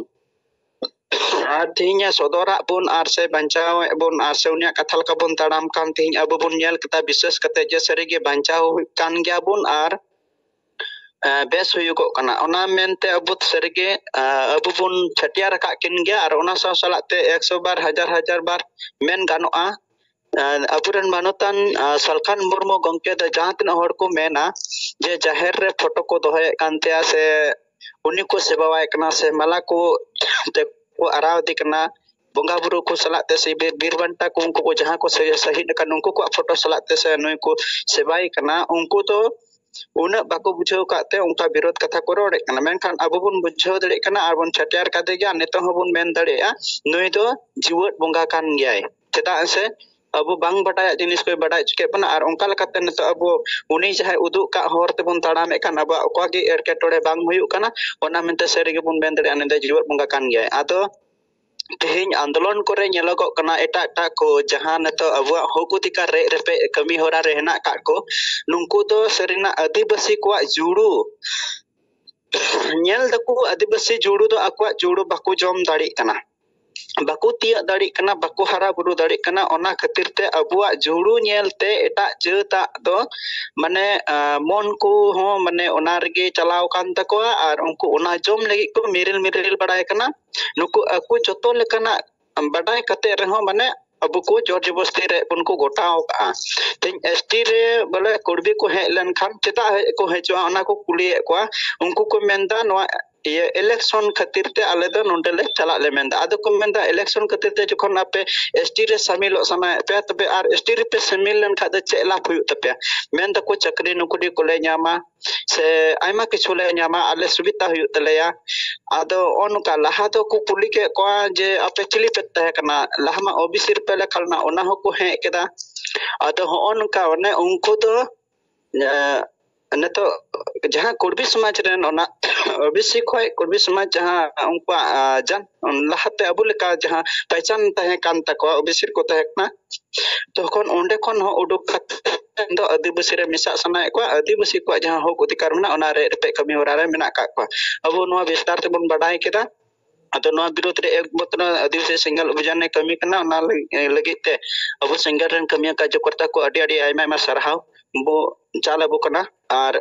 ᱟᱨ ᱛᱮᱦᱮᱧ ᱮ ᱥᱚᱫᱚᱨᱟᱜ ᱵᱚᱱ ᱟᱨ ᱥᱮ ᱵᱟᱧᱪᱟᱣᱮᱫ ᱵᱚᱱ ᱟᱨ ᱥᱮ ᱩᱱᱤᱭᱟᱜ ᱠᱟᱛᱷᱟ ᱞᱮᱠᱟ ᱵᱚᱱ ᱛᱟᱲᱟᱢ ᱠᱟᱱ, ᱛᱮᱦᱮᱧ ᱟᱵᱚ ᱵᱚᱱ ᱧᱮᱞ ᱠᱮᱫᱟ ᱵᱤᱥᱮᱥ ᱠᱟᱛᱮ ᱡᱮ ᱥᱟᱹᱨᱤᱜᱮ ᱵᱟᱧᱪᱟᱣ ᱦᱩᱭᱩᱜ ᱠᱟᱱ ᱜᱮᱭᱟ ᱵᱚᱱ ᱟᱨ, ᱮ, ᱵᱮᱥ ᱦᱩᱭᱩᱜᱚᱜ ᱠᱟᱱᱟ᱾ ᱚᱱᱟ ᱢᱮᱱᱛᱮ ᱟᱵᱚ ᱥᱟᱹᱨᱤᱜᱮ, ᱮ, ᱟᱵᱚ ᱵᱚᱱ ᱪᱷᱟᱹᱴᱭᱟᱹᱨ ᱟᱠᱟᱫ ᱠᱤᱱ ᱜᱮᱭᱟ ᱟᱨ ᱚᱱᱟ ᱥᱟᱶ ᱥᱟᱞᱟᱜ ᱛᱮ ᱮᱠᱥᱚ ᱵᱟᱨ, ᱦᱟᱡᱟᱨ ᱦᱟᱡᱟᱨ ᱵᱟᱨ ᱢᱮᱱ ᱜᱟᱱᱚᱜᱼᱟ, ᱮ, ᱟᱵᱚᱨᱮᱱ ᱢᱟᱱᱚᱛᱟᱱ, ᱮ, ᱥᱟᱞᱠᱷᱟᱱ ᱢᱩᱨᱢᱩ ᱜᱚᱢᱠᱮ ᱫᱚ ᱡᱟᱦᱟᱸ ᱛᱤᱱᱟᱹᱜ ᱦᱚᱲ ᱠᱚ ᱢᱮᱱᱟ ᱡᱮ ᱡᱟᱦᱮᱨ ᱨᱮ ᱯᱷᱳᱴᱳ ᱠᱚ ᱫᱚᱦᱚᱭᱮᱫ ᱠᱟᱱ ᱛᱟᱭᱟ ᱥᱮ ᱩᱱᱤ ᱠᱚ ᱥᱮᱵᱟᱣᱟᱭ ᱠᱟᱱᱟ ᱥᱮ ᱢᱟᱞᱟ ᱠᱚ ᱛᱮ ᱠᱚ ᱟᱨᱟᱣ ᱤᱫᱤ ᱠᱟᱱᱟ, ᱵᱚᱸᱜᱟ ᱵᱩᱨᱩ ᱠᱚ ᱥᱟᱞᱟᱜ ᱛᱮ ᱥᱮ ᱵᱤᱨ, ᱵᱤᱨ ᱵᱟᱱᱴᱟ ᱠᱚ ᱩᱱᱠᱩ ᱠᱚ ᱡᱟᱦᱟᱸ ᱠᱚ ᱥᱮ-, ᱥᱟᱹᱦᱤᱫ ᱟᱠᱟᱱ ᱩᱱᱠᱩ ᱠᱚᱣᱟᱜ ᱯᱷᱳᱴᱳ ᱥᱟᱞᱟᱜ ᱛᱮ ᱥᱮ ᱱᱩᱭ ᱠᱚ ᱥᱮᱵᱟᱭ ᱠᱟᱱᱟ, ᱩᱱᱠᱩ ᱫᱚ ᱩᱱᱟᱹᱜ ᱵᱟᱠᱚ ᱵᱩᱡᱷᱟᱹᱣ ᱠᱟᱜ ᱛᱮ ᱚᱱᱠᱟ ᱵᱤᱨᱳᱫᱷ ᱠᱟᱛᱷᱟ ᱠᱚ ᱨᱚᱲᱮᱫ ᱠᱟᱱᱟ᱾ ᱢᱮᱱᱠᱷᱟᱱ ᱟᱵᱚ ᱵᱚᱱ ᱵᱩᱡᱷᱟᱹᱣ ᱫᱟᱲᱮᱭᱟᱜ ᱠᱟᱱᱟ ᱟᱨ ᱵᱚᱱ ᱪᱷᱟᱹᱴᱭᱟᱹᱨ ᱠᱟᱫᱮ ᱜᱮᱭᱟ᱾ ᱱᱤᱛᱚᱜ ᱦᱚᱸᱵᱚᱱ ᱢᱮᱱ ᱫᱟᱲᱮᱭᱟᱜᱼᱟ, ᱱᱩᱭ ᱫᱚ ᱡᱤᱣᱮᱫ ᱵᱚᱸᱜᱟ ᱠᱟᱱ ᱜᱮᱭᱟᱭ᱾ ᱪᱮᱫᱟᱜ ᱥᱮ ᱟᱵᱚ ᱵᱟᱝ ᱵᱟᱰᱟᱭᱟᱜ ᱡᱤᱱᱤᱥ ᱠᱚᱭ ᱵᱟᱰᱟᱭ ᱦᱚᱪᱚ ᱠᱮᱫ ᱵᱚᱱᱟ᱾ ᱟᱨ ᱚᱱᱠᱟ ᱞᱮᱠᱟᱛᱮ ᱱᱤᱛᱚᱜ ᱟᱵᱚ ᱩᱱᱤ ᱡᱟᱦᱟᱸᱭ ᱩᱫᱩᱜ ᱠᱟᱜ ᱦᱚᱨ ᱛᱮᱵᱚᱱ ᱛᱟᱲᱟᱢᱮᱫ ᱠᱟᱱ, ᱟᱵᱚᱣᱟᱜ ᱚᱠᱟ ᱜᱮ ᱮᱴᱠᱮᱴᱚᱬᱮ ᱵᱟᱝ ᱦᱩᱭᱩᱜ ᱠᱟᱱᱟ᱾ ᱚᱱᱟ ᱢᱮᱱᱛᱮ ᱥᱟᱹᱨᱤ ᱜᱮᱵᱚᱱ ᱢᱮᱱ ᱫᱟᱲᱮᱭᱟᱜᱼᱟ, ᱱᱩᱭ ᱫᱚ ᱡᱤᱣᱮᱫ ᱵᱚᱸᱜᱟ ᱠᱟᱱ ᱜᱮᱭᱟᱭ᱾ ᱟᱫᱚ ᱛᱮᱦᱮᱧ ᱟᱱᱫᱳᱞᱚᱱ ᱠᱚᱨᱮ ᱧᱮᱞᱚᱜᱚᱜ ᱠᱟᱱᱟ, ᱮᱴᱟᱜ ᱮᱴᱟᱜ ᱠᱚ ᱡᱟᱦᱟᱸ ᱱᱤᱛᱚᱜ ᱟᱵᱚᱣᱟᱜ ᱦᱚᱠ ᱚᱫᱷᱤᱠᱟᱨ ᱨᱮᱡ ᱨᱮᱯᱮᱡ ᱠᱟᱹᱢᱤ ᱦᱚᱨᱟ ᱨᱮ ᱦᱮᱱᱟᱜ ᱠᱟᱜ ᱠᱚ, ᱱᱩᱠᱩ ᱫᱚ ᱥᱟᱹᱨᱤᱱᱟᱜ ᱟᱹᱫᱤᱵᱟᱹᱥᱤ ᱠᱚᱣᱟᱜ ᱡᱩᱲᱩ ᱧᱮᱞ ᱫᱟᱠᱚ, ᱟᱹᱫᱤᱵᱟᱹᱥᱤ ᱡᱩᱲᱩ ᱫᱚ ᱟᱠᱚᱣᱟᱜ ᱡᱩᱲᱩ ᱵᱟᱠᱚ ᱡᱚᱢ ᱫᱟᱲᱮᱭᱟᱜ ᱠᱟᱱᱟ, ᱵᱟᱠᱚ ᱛᱤᱭᱟᱹᱜ ᱫᱟᱲᱮᱭᱟᱜ ᱠᱟᱱᱟ, ᱵᱟᱠᱚ ᱦᱟᱨᱟ ᱵᱩᱨᱩ ᱫᱟᱲᱮᱭᱟᱜ ᱠᱟᱱᱟ᱾ ᱚᱱᱟ ᱠᱷᱟᱹᱛᱤᱨ ᱛᱮ ᱟᱵᱚᱣᱟᱜ ᱡᱩᱲᱩ ᱧᱮᱞ ᱛᱮ ᱮᱴᱟᱜ ᱡᱟᱹᱛᱟᱜ ᱫᱚ ᱢᱟᱱᱮ, ᱟᱸ, ᱢᱚᱱ ᱠᱚ ᱦᱚᱸ ᱢᱟᱱᱮ ᱚᱱᱟ ᱨᱮᱜᱮ ᱪᱟᱞᱟᱣ ᱠᱟᱱ ᱛᱟᱠᱚᱣᱟ ᱟᱨ ᱩᱱᱠᱩ ᱚᱱᱟ ᱡᱚᱢ ᱞᱟᱹᱜᱤᱫ ᱠᱚ ᱢᱤᱨᱤᱞ ᱢᱤᱨᱤᱞ ᱵᱟᱲᱟᱭ ᱠᱟᱱᱟ᱾ ᱱᱩᱠᱩ ᱟᱠᱚ ᱡᱚᱛᱚ ᱞᱮᱠᱟᱱᱟᱜ ᱵᱟᱰᱟᱭ ᱠᱟᱛᱮ ᱨᱮᱦᱚᱸ ᱢᱟᱱᱮ ᱟᱵᱚ ᱠᱚ ᱡᱳᱨ ᱡᱚᱵᱚᱥᱛᱤ ᱨᱮ ᱵᱚᱱ ᱠᱚ ᱜᱚᱴᱟᱣ ᱠᱟᱜᱼᱟ᱾ ᱛᱮᱦᱮᱧ ᱮᱥ ᱴᱤ ᱨᱮ ᱵᱚᱞᱮ ᱠᱩᱲᱵᱤ ᱠᱚ ᱦᱮᱡ ᱞᱮᱱᱠᱷᱟᱱ ᱪᱮᱫᱟᱜ ᱦᱮᱡ ᱠᱚ ᱦᱤᱡᱩᱜᱼᱟ, ᱚᱱᱟ ᱠᱚ ᱠᱩᱞᱤᱭᱮᱫ ᱠᱚᱣᱟ᱾ ᱩᱱᱠᱩ ᱠᱚ ᱢᱮᱱᱫᱟ ᱱᱚᱣᱟ ᱤᱭᱟᱹ election ᱠᱷᱟᱹᱛᱤᱨ ᱛᱮ ᱟᱞᱮ ᱫᱚ ᱱᱚᱰᱮ ᱞᱮ ᱪᱟᱞᱟᱜ ᱞᱮ ᱢᱮᱱᱫᱟ᱾ ᱟᱫᱚ ᱠᱚ ᱢᱮᱱᱫᱟ election ᱠᱷᱟᱹᱛᱤᱨ ᱛᱮ ᱡᱚᱠᱷᱚᱱ ᱟᱯᱮ ST ᱨᱮ ᱥᱟᱢᱤᱞᱚᱜ ᱥᱟᱱᱟᱭᱮᱫ ᱯᱮᱭᱟ, ᱛᱚᱵᱮ ᱟᱨ ST ᱨᱮᱯᱮ ᱥᱟᱢᱤᱞ ᱞᱮᱱᱠᱷᱟᱱ ᱫᱚ ᱪᱮᱫ ᱞᱟᱵᱷ ᱦᱩᱭᱩᱜ ᱛᱟᱯᱮᱭᱟ? ᱢᱮᱱ ᱫᱟᱠᱚ ᱪᱟᱹᱠᱨᱤ ᱱᱚᱠᱨᱤ ᱠᱚᱞᱮ ᱧᱟᱢᱟ, ᱥᱮ ᱟᱭᱢᱟ ᱠᱤᱪᱷᱩ ᱞᱮ ᱧᱟᱢᱟ, ᱟᱞᱮ ᱥᱩᱵᱤᱫᱷᱟ ᱦᱩᱭᱩᱜ ᱛᱟᱞᱮᱭᱟ᱾ ᱟᱫᱚ ᱱᱚᱜᱼᱚ ᱱᱚᱝᱠᱟ ᱞᱟᱦᱟ ᱫᱚᱠᱚ ᱠᱩᱞᱤ ᱠᱮᱫ ᱠᱚᱣᱟ ᱡᱮ ᱟᱯᱮ ᱪᱤᱞᱤ ᱯᱮ ᱛᱟᱦᱮᱸ ᱠᱟᱱᱟ? ᱞᱟᱦᱟ ᱢᱟ OBC ᱨᱮᱯᱮ ᱞᱮᱠᱷᱟ ᱞᱮᱱᱟ, ᱚᱱᱟ ᱦᱚᱸᱠᱚ ᱦᱮᱸ ᱠᱮᱫᱟ᱾ ᱟᱫᱚ ᱦᱚᱸᱜᱼᱚ ᱱᱚᱝᱠᱟ ᱚᱱᱮ ᱩᱱᱠᱩ ᱫᱚ, ᱮ, ᱱᱤᱛᱚᱜ ᱡᱟᱦᱟᱸ ᱠᱩᱲᱵᱤ ᱥᱚᱢᱟᱡᱽ ᱨᱮᱱ ᱚᱱᱟ OBC ᱠᱷᱚᱡ ᱠᱩᱲᱵᱤ ᱥᱚᱢᱟᱡᱽ ᱡᱟᱦᱟᱸ ᱩᱱᱠᱩᱣᱟᱜ, ᱟ, ᱡᱟᱱ-, ᱞᱟᱦᱟᱛᱮ ᱟᱵᱚ ᱞᱮᱠᱟ ᱡᱟᱦᱟᱸ ᱯᱮᱦᱪᱟᱱ ᱛᱟᱦᱮᱸ ᱠᱟᱱ ᱛᱟᱠᱚᱣᱟ, OBC ᱨᱮᱠᱚ ᱛᱟᱦᱮᱸ ᱠᱟᱱᱟ, ᱛᱚᱠᱷᱚᱱ ᱚᱸᱰᱮ ᱠᱷᱚᱱ ᱦᱚᱸ ᱩᱰᱩᱠ ᱠᱟᱛᱮ ᱫᱚ ᱟᱹᱫᱤᱵᱟᱹᱥᱤ ᱨᱮ ᱢᱮᱥᱟᱜ ᱥᱟᱱᱟᱭᱮᱫ ᱠᱚᱣᱟ, ᱟᱹᱫᱤᱵᱟᱹᱥᱤ ᱠᱚᱣᱟᱜ ᱡᱟᱦᱟᱸ ᱦᱚᱠ ᱚᱫᱷᱤᱠᱟᱨ ᱢᱮᱱᱟᱜᱼᱟ, ᱚᱱᱟ ᱨᱮᱡ ᱨᱮᱯᱮᱡ ᱠᱟᱹᱢᱤ ᱦᱚᱨᱟ ᱨᱮ ᱢᱮᱱᱟᱜ ᱟᱠᱟᱫ ᱠᱚᱣᱟ᱾ ᱟᱵᱚ ᱱᱚᱣᱟ ᱵᱤᱥᱛᱟᱨ ᱛᱮᱵᱚᱱ ᱵᱟᱰᱟᱭ ᱠᱮᱫᱟ᱾ ᱟᱫᱚ ᱱᱚᱣᱟ ᱵᱤᱨᱩᱫᱷ ᱨᱮ ᱮᱠᱢᱟᱛᱨᱚ ᱟᱹᱫᱤᱵᱟᱹᱥᱤ ᱥᱮᱸᱜᱮᱞ ᱚᱵᱷᱤᱡᱟᱱᱮ ᱠᱟᱹᱢᱤ ᱠᱟᱱᱟ, ᱚᱱᱟ ᱞᱟᱹᱜᱤᱫ ᱛᱮ ᱟᱵᱚ ᱥᱮᱸᱜᱮᱞ ᱨᱮᱱ ᱠᱟᱹᱢᱤᱭᱟᱹ ᱠᱟᱨᱡᱚᱠᱚᱨᱛᱟ ᱠᱚ ᱟᱹᱰᱤ ᱟᱹᱰᱤ ᱟᱭᱢᱟ ᱟᱭᱢᱟ ᱥᱟᱨᱦᱟᱣ ᱵᱚ ᱪᱟᱞ ᱟᱵᱚ ᱠᱟᱱᱟ᱾ ᱟᱨ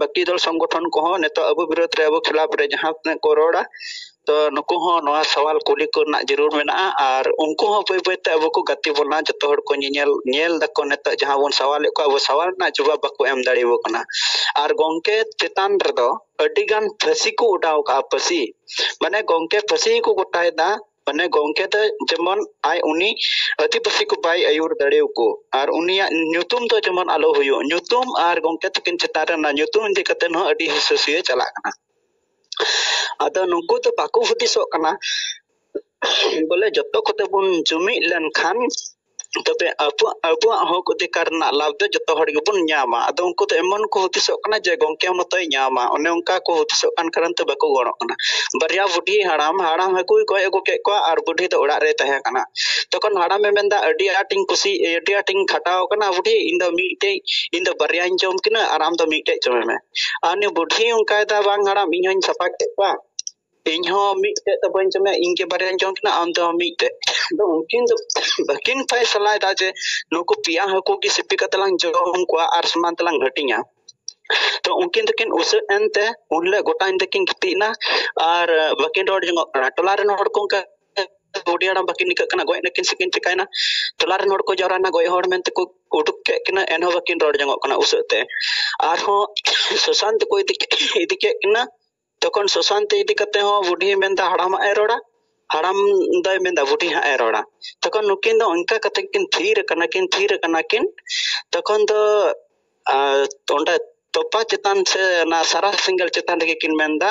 ᱵᱟᱹᱠᱤ ᱫᱚᱞ ᱥᱚᱝᱜᱚᱴᱷᱚᱱ ᱠᱚᱦᱚᱸ ᱱᱤᱛᱚᱜ ᱟᱵᱚ ᱵᱤᱨᱩᱫᱷ ᱨᱮ, ᱟᱵᱚ ᱠᱷᱤᱞᱟᱯ ᱨᱮ ᱡᱟᱦᱟᱸ ᱛᱤᱱᱟᱹᱜ ᱠᱚ ᱨᱚᱲᱟ, ᱛᱚ ᱱᱩᱠᱩ ᱦᱚᱸ ᱱᱚᱣᱟ ᱥᱟᱣᱟᱞ ᱠᱩᱞᱤ ᱠᱚ ᱨᱮᱱᱟᱜ ᱡᱟᱹᱨᱩᱲ ᱢᱮᱱᱟᱜᱼᱟ᱾ ᱟᱨ ᱩᱱᱠᱩ ᱦᱚᱸ ᱵᱟᱹᱭ ᱵᱟᱹᱭ ᱛᱮ ᱟᱵᱚ ᱠᱚ ᱜᱟᱛᱮ ᱵᱚᱱᱟ, ᱡᱚᱛᱚ ᱦᱚᱲ ᱠᱚ ᱧᱮᱧᱮᱞ, ᱧᱮᱞ ᱫᱟᱠᱚ ᱱᱤᱛᱚᱜ ᱡᱟᱦᱟᱸ ᱵᱚᱱ ᱥᱟᱣᱟᱞᱮᱫ ᱠᱚᱣᱟ, ᱟᱵᱚ ᱥᱟᱣᱟᱞ ᱨᱮᱱᱟᱜ ᱡᱚᱵᱟᱵ ᱵᱟᱠᱚ ᱮᱢ ᱫᱟᱲᱮᱭᱟᱵᱚ ᱠᱟᱱᱟ᱾ ᱟᱨ ᱜᱚᱝᱠᱮ ᱪᱮᱛᱟᱱ ᱨᱮᱫᱚ ᱟᱹᱰᱤ ᱜᱟᱱ ᱯᱷᱟᱹᱥᱤ ᱠᱚ ᱚᱰᱟᱣ ᱠᱟᱜᱼᱟ, ᱯᱷᱟᱹᱥᱤ᱾ ᱢᱟᱱᱮ ᱜᱚᱝᱠᱮ ᱯᱷᱟᱹᱥᱤ ᱜᱮᱠᱚ ᱜᱚᱴᱟᱭᱮᱫᱟ᱾ ᱢᱟᱱᱮ ᱜᱚᱝᱠᱮ ᱫᱚ ᱡᱮᱢᱚᱱ ᱟᱡ ᱩᱱᱤ ᱟᱹᱫᱤᱵᱟᱹᱥᱤ ᱠᱚ ᱵᱟᱭ ᱟᱹᱭᱩᱨ ᱫᱟᱲᱮᱭᱟᱠᱚ, ᱟᱨ ᱩᱱᱤᱭᱟᱜ ᱧᱩᱛᱩᱢ ᱫᱚ ᱡᱮᱢᱚᱱ ᱟᱞᱚ ᱦᱩᱭᱩᱜ᱾ ᱧᱩᱛᱩᱢ ᱟᱨ ᱜᱚᱝᱠᱮ ᱛᱟᱹᱠᱤᱱ ᱪᱮᱛᱟᱱ ᱨᱮ ᱚᱱᱟ ᱧᱩᱛᱩᱢ ᱤᱫᱤ ᱠᱟᱛᱮ ᱦᱚᱸ ᱟᱹᱰᱤ ᱦᱤᱥᱟᱹᱥᱩᱭᱟᱹ ᱪᱟᱞᱟᱜ ᱠᱟᱱᱟ᱾ ᱟᱫᱚ ᱱᱩᱠᱩ ᱫᱚ ᱵᱟᱠᱚ ᱦᱩᱫᱤᱥᱚᱜ ᱠᱟᱱᱟ ᱵᱚᱞᱮ ᱡᱚᱛᱚ ᱠᱚᱛᱮ ᱵᱚᱱ ᱡᱩᱢᱤᱫ ᱞᱮᱱᱠᱷᱟᱱ ᱛᱚᱵᱮ ᱟᱵᱚᱣᱟᱜ, ᱟᱵᱚᱣᱟᱜ ᱦᱚᱠ ᱚᱫᱷᱤᱠᱟᱨ ᱨᱮᱱᱟᱜ ᱞᱟᱵᱷ ᱫᱚ ᱡᱚᱛᱚ ᱦᱚᱲ ᱜᱮᱵᱚᱱ ᱧᱟᱢᱟ᱾ ᱟᱫᱚ ᱩᱱᱠᱩ ᱫᱚ ᱮᱢᱚᱱ ᱠᱚ ᱦᱩᱫᱤᱥᱚᱜ ᱠᱟᱱᱟ ᱡᱮ ᱜᱚᱝᱠᱮ ᱢᱚᱛᱚᱭ ᱧᱟᱢᱟ, ᱚᱱᱮ ᱚᱱᱠᱟ ᱠᱚ ᱦᱩᱫᱤᱥᱚᱜ ᱠᱟᱱ ᱠᱟᱨᱚᱱ ᱛᱮ ᱵᱟᱠᱚ ᱜᱚᱲᱚᱜ ᱠᱟᱱᱟ᱾ ᱵᱟᱨᱭᱟ ᱵᱩᱰᱷᱤ ᱦᱟᱲᱟᱢ, ᱦᱟᱲᱟᱢ ᱦᱟᱹᱠᱩᱭ ᱜᱚᱡ ᱟᱹᱜᱩ ᱠᱮᱫ ᱠᱚᱣᱟ ᱟᱨ ᱵᱩᱰᱷᱤ ᱫᱚ ᱚᱲᱟᱜ ᱨᱮᱭ ᱛᱟᱦᱮᱸ ᱠᱟᱱᱟ᱾ ᱛᱚᱠᱷᱚᱱ ᱦᱟᱲᱟᱢᱮ ᱢᱮᱱᱫᱟ, "ᱟᱹᱰᱤ ᱟᱸᱴᱤᱧ ᱠᱩᱥᱤ, ᱟᱹᱰᱤ ᱟᱸᱴᱤᱧ ᱠᱷᱟᱴᱟᱣ ᱠᱟᱱᱟ ᱵᱩᱰᱷᱤ, ᱤᱧ ᱫᱚ ᱢᱤᱫᱴᱮᱡ, ᱤᱧ ᱫᱚ ᱵᱟᱨᱭᱟᱧ ᱡᱚᱢ ᱠᱤᱱᱟ ᱟᱨ ᱟᱢ ᱫᱚ ᱢᱤᱫᱴᱮᱡ ᱡᱚᱢᱮ ᱢᱮ᱾" ᱟᱨ ᱩᱱᱤ ᱵᱩᱰᱷᱤ ᱚᱱᱠᱟᱭ ᱫᱟ, "ᱵᱟᱝ ᱦᱟᱲᱟᱢ, ᱤᱧ ᱦᱚᱧ ᱥᱟᱯᱷᱟ ᱠᱮᱫ ᱠᱚᱣᱟ, ᱤᱧ ᱦᱚᱸ ᱢᱤᱫᱴᱮᱡ ᱫᱚ ᱵᱟᱹᱧ ᱡᱚᱢᱟ, ᱤᱧ ᱜᱮ ᱵᱟᱨᱭᱟᱧ ᱡᱚᱢ ᱠᱤᱱᱟ, ᱟᱢ ᱫᱚ ᱢᱤᱫᱴᱮᱡ᱾" ᱟᱫᱚ ᱩᱱᱠᱤᱱ ᱫᱚ ᱵᱟᱹᱠᱤᱱ ᱯᱷᱟᱭᱥᱟᱞᱟᱭᱮᱫᱟ ᱡᱮ ᱱᱩᱠᱩ ᱯᱮᱭᱟ ᱦᱟᱹᱠᱩ ᱜᱮ ᱥᱤᱯᱤ ᱠᱟᱛᱮ ᱞᱟᱝ ᱡᱚᱢ ᱠᱚᱣᱟ ᱟᱨ ᱥᱚᱢᱟᱱ ᱛᱮᱞᱟᱝ ᱦᱟᱹᱴᱤᱧᱟ᱾ ᱛᱚ ᱩᱱᱠᱤᱱ ᱫᱚᱠᱤᱱ ᱩᱥᱟᱹᱫ ᱮᱱᱛᱮ ᱩᱱ ᱦᱤᱞᱳᱜ ᱜᱚᱴᱟ ᱧᱤᱫᱟᱹ ᱠᱤᱱ ᱜᱤᱛᱤᱡ ᱮᱱᱟ ᱟᱨ ᱵᱟᱹᱠᱤᱱ ᱨᱚᱲ ᱡᱚᱝᱚᱜ ᱠᱟᱱᱟ᱾ ᱴᱚᱞᱟ ᱨᱮᱱ ᱦᱚᱲ ᱠᱚ ᱚᱱᱠᱟ ᱵᱩᱰᱷᱤ ᱦᱟᱲᱟᱢ ᱵᱟᱹᱠᱤᱱ ᱤᱠᱟᱹᱜ ᱠᱟᱱᱟ, ᱜᱚᱡ ᱱᱟᱹᱠᱤᱱ ᱥᱮ ᱠᱤᱱ ᱪᱤᱠᱟᱭᱱᱟ᱾ ᱴᱚᱞᱟ ᱨᱮᱱ ᱦᱚᱲ ᱠᱚ ᱡᱟᱣᱨᱟᱭᱮᱱᱟ, ᱜᱚᱡ ᱦᱚᱲ ᱢᱮᱱᱛᱮ ᱠᱚ ᱩᱰᱩᱠ ᱠᱮᱫ ᱠᱤᱱᱟ, ᱮᱱᱦᱚᱸ ᱵᱟᱹᱠᱤᱱ ᱨᱚᱲ ᱡᱚᱝᱚᱜ ᱠᱟᱱᱟ ᱩᱥᱟᱹᱫ ᱛᱮ᱾ ᱟᱨᱦᱚᱸ ᱥᱚᱥᱟᱱ ᱛᱮᱠᱚ ᱤᱫᱤ, ᱤᱫᱤ ᱠᱮᱫ ᱠᱤᱱᱟ᱾ ᱛᱚᱠᱷᱚᱱ ᱥᱩᱥᱟᱱᱛ ᱤᱫᱤ ᱠᱟᱛᱮ ᱦᱚᱸ ᱵᱩᱰᱷᱤ ᱢᱮᱱᱫᱟ ᱦᱟᱲᱟᱢᱟᱜ ᱮ ᱨᱚᱲᱟ, ᱦᱟᱲᱟᱢ ᱫᱚᱭ ᱢᱮᱱᱫᱟ ᱵᱩᱰᱷᱤ ᱦᱟᱸᱜ ᱮ ᱨᱚᱲᱟ᱾ ᱛᱚᱠᱷᱚᱱ ᱱᱩᱠᱤᱱ ᱫᱚ ᱚᱱᱠᱟ ᱠᱟᱛᱮ ᱠᱤᱱ ᱛᱷᱤᱨ ᱟᱠᱟᱱᱟ ᱠᱤᱱ, ᱛᱷᱤᱨ ᱟᱠᱟᱱᱟ ᱠᱤᱱ᱾ ᱛᱚᱠᱷᱚᱱ ᱫᱚ ᱟᱨ ᱚᱸᱰᱮ ᱛᱚᱯᱟ ᱪᱮᱛᱟᱱ ᱥᱮ ᱚᱱᱟ ᱥᱟᱨᱟ ᱥᱮᱸᱜᱮᱞ ᱪᱮᱛᱟᱱ ᱨᱮᱜᱮ ᱠᱤᱱ ᱢᱮᱱᱫᱟ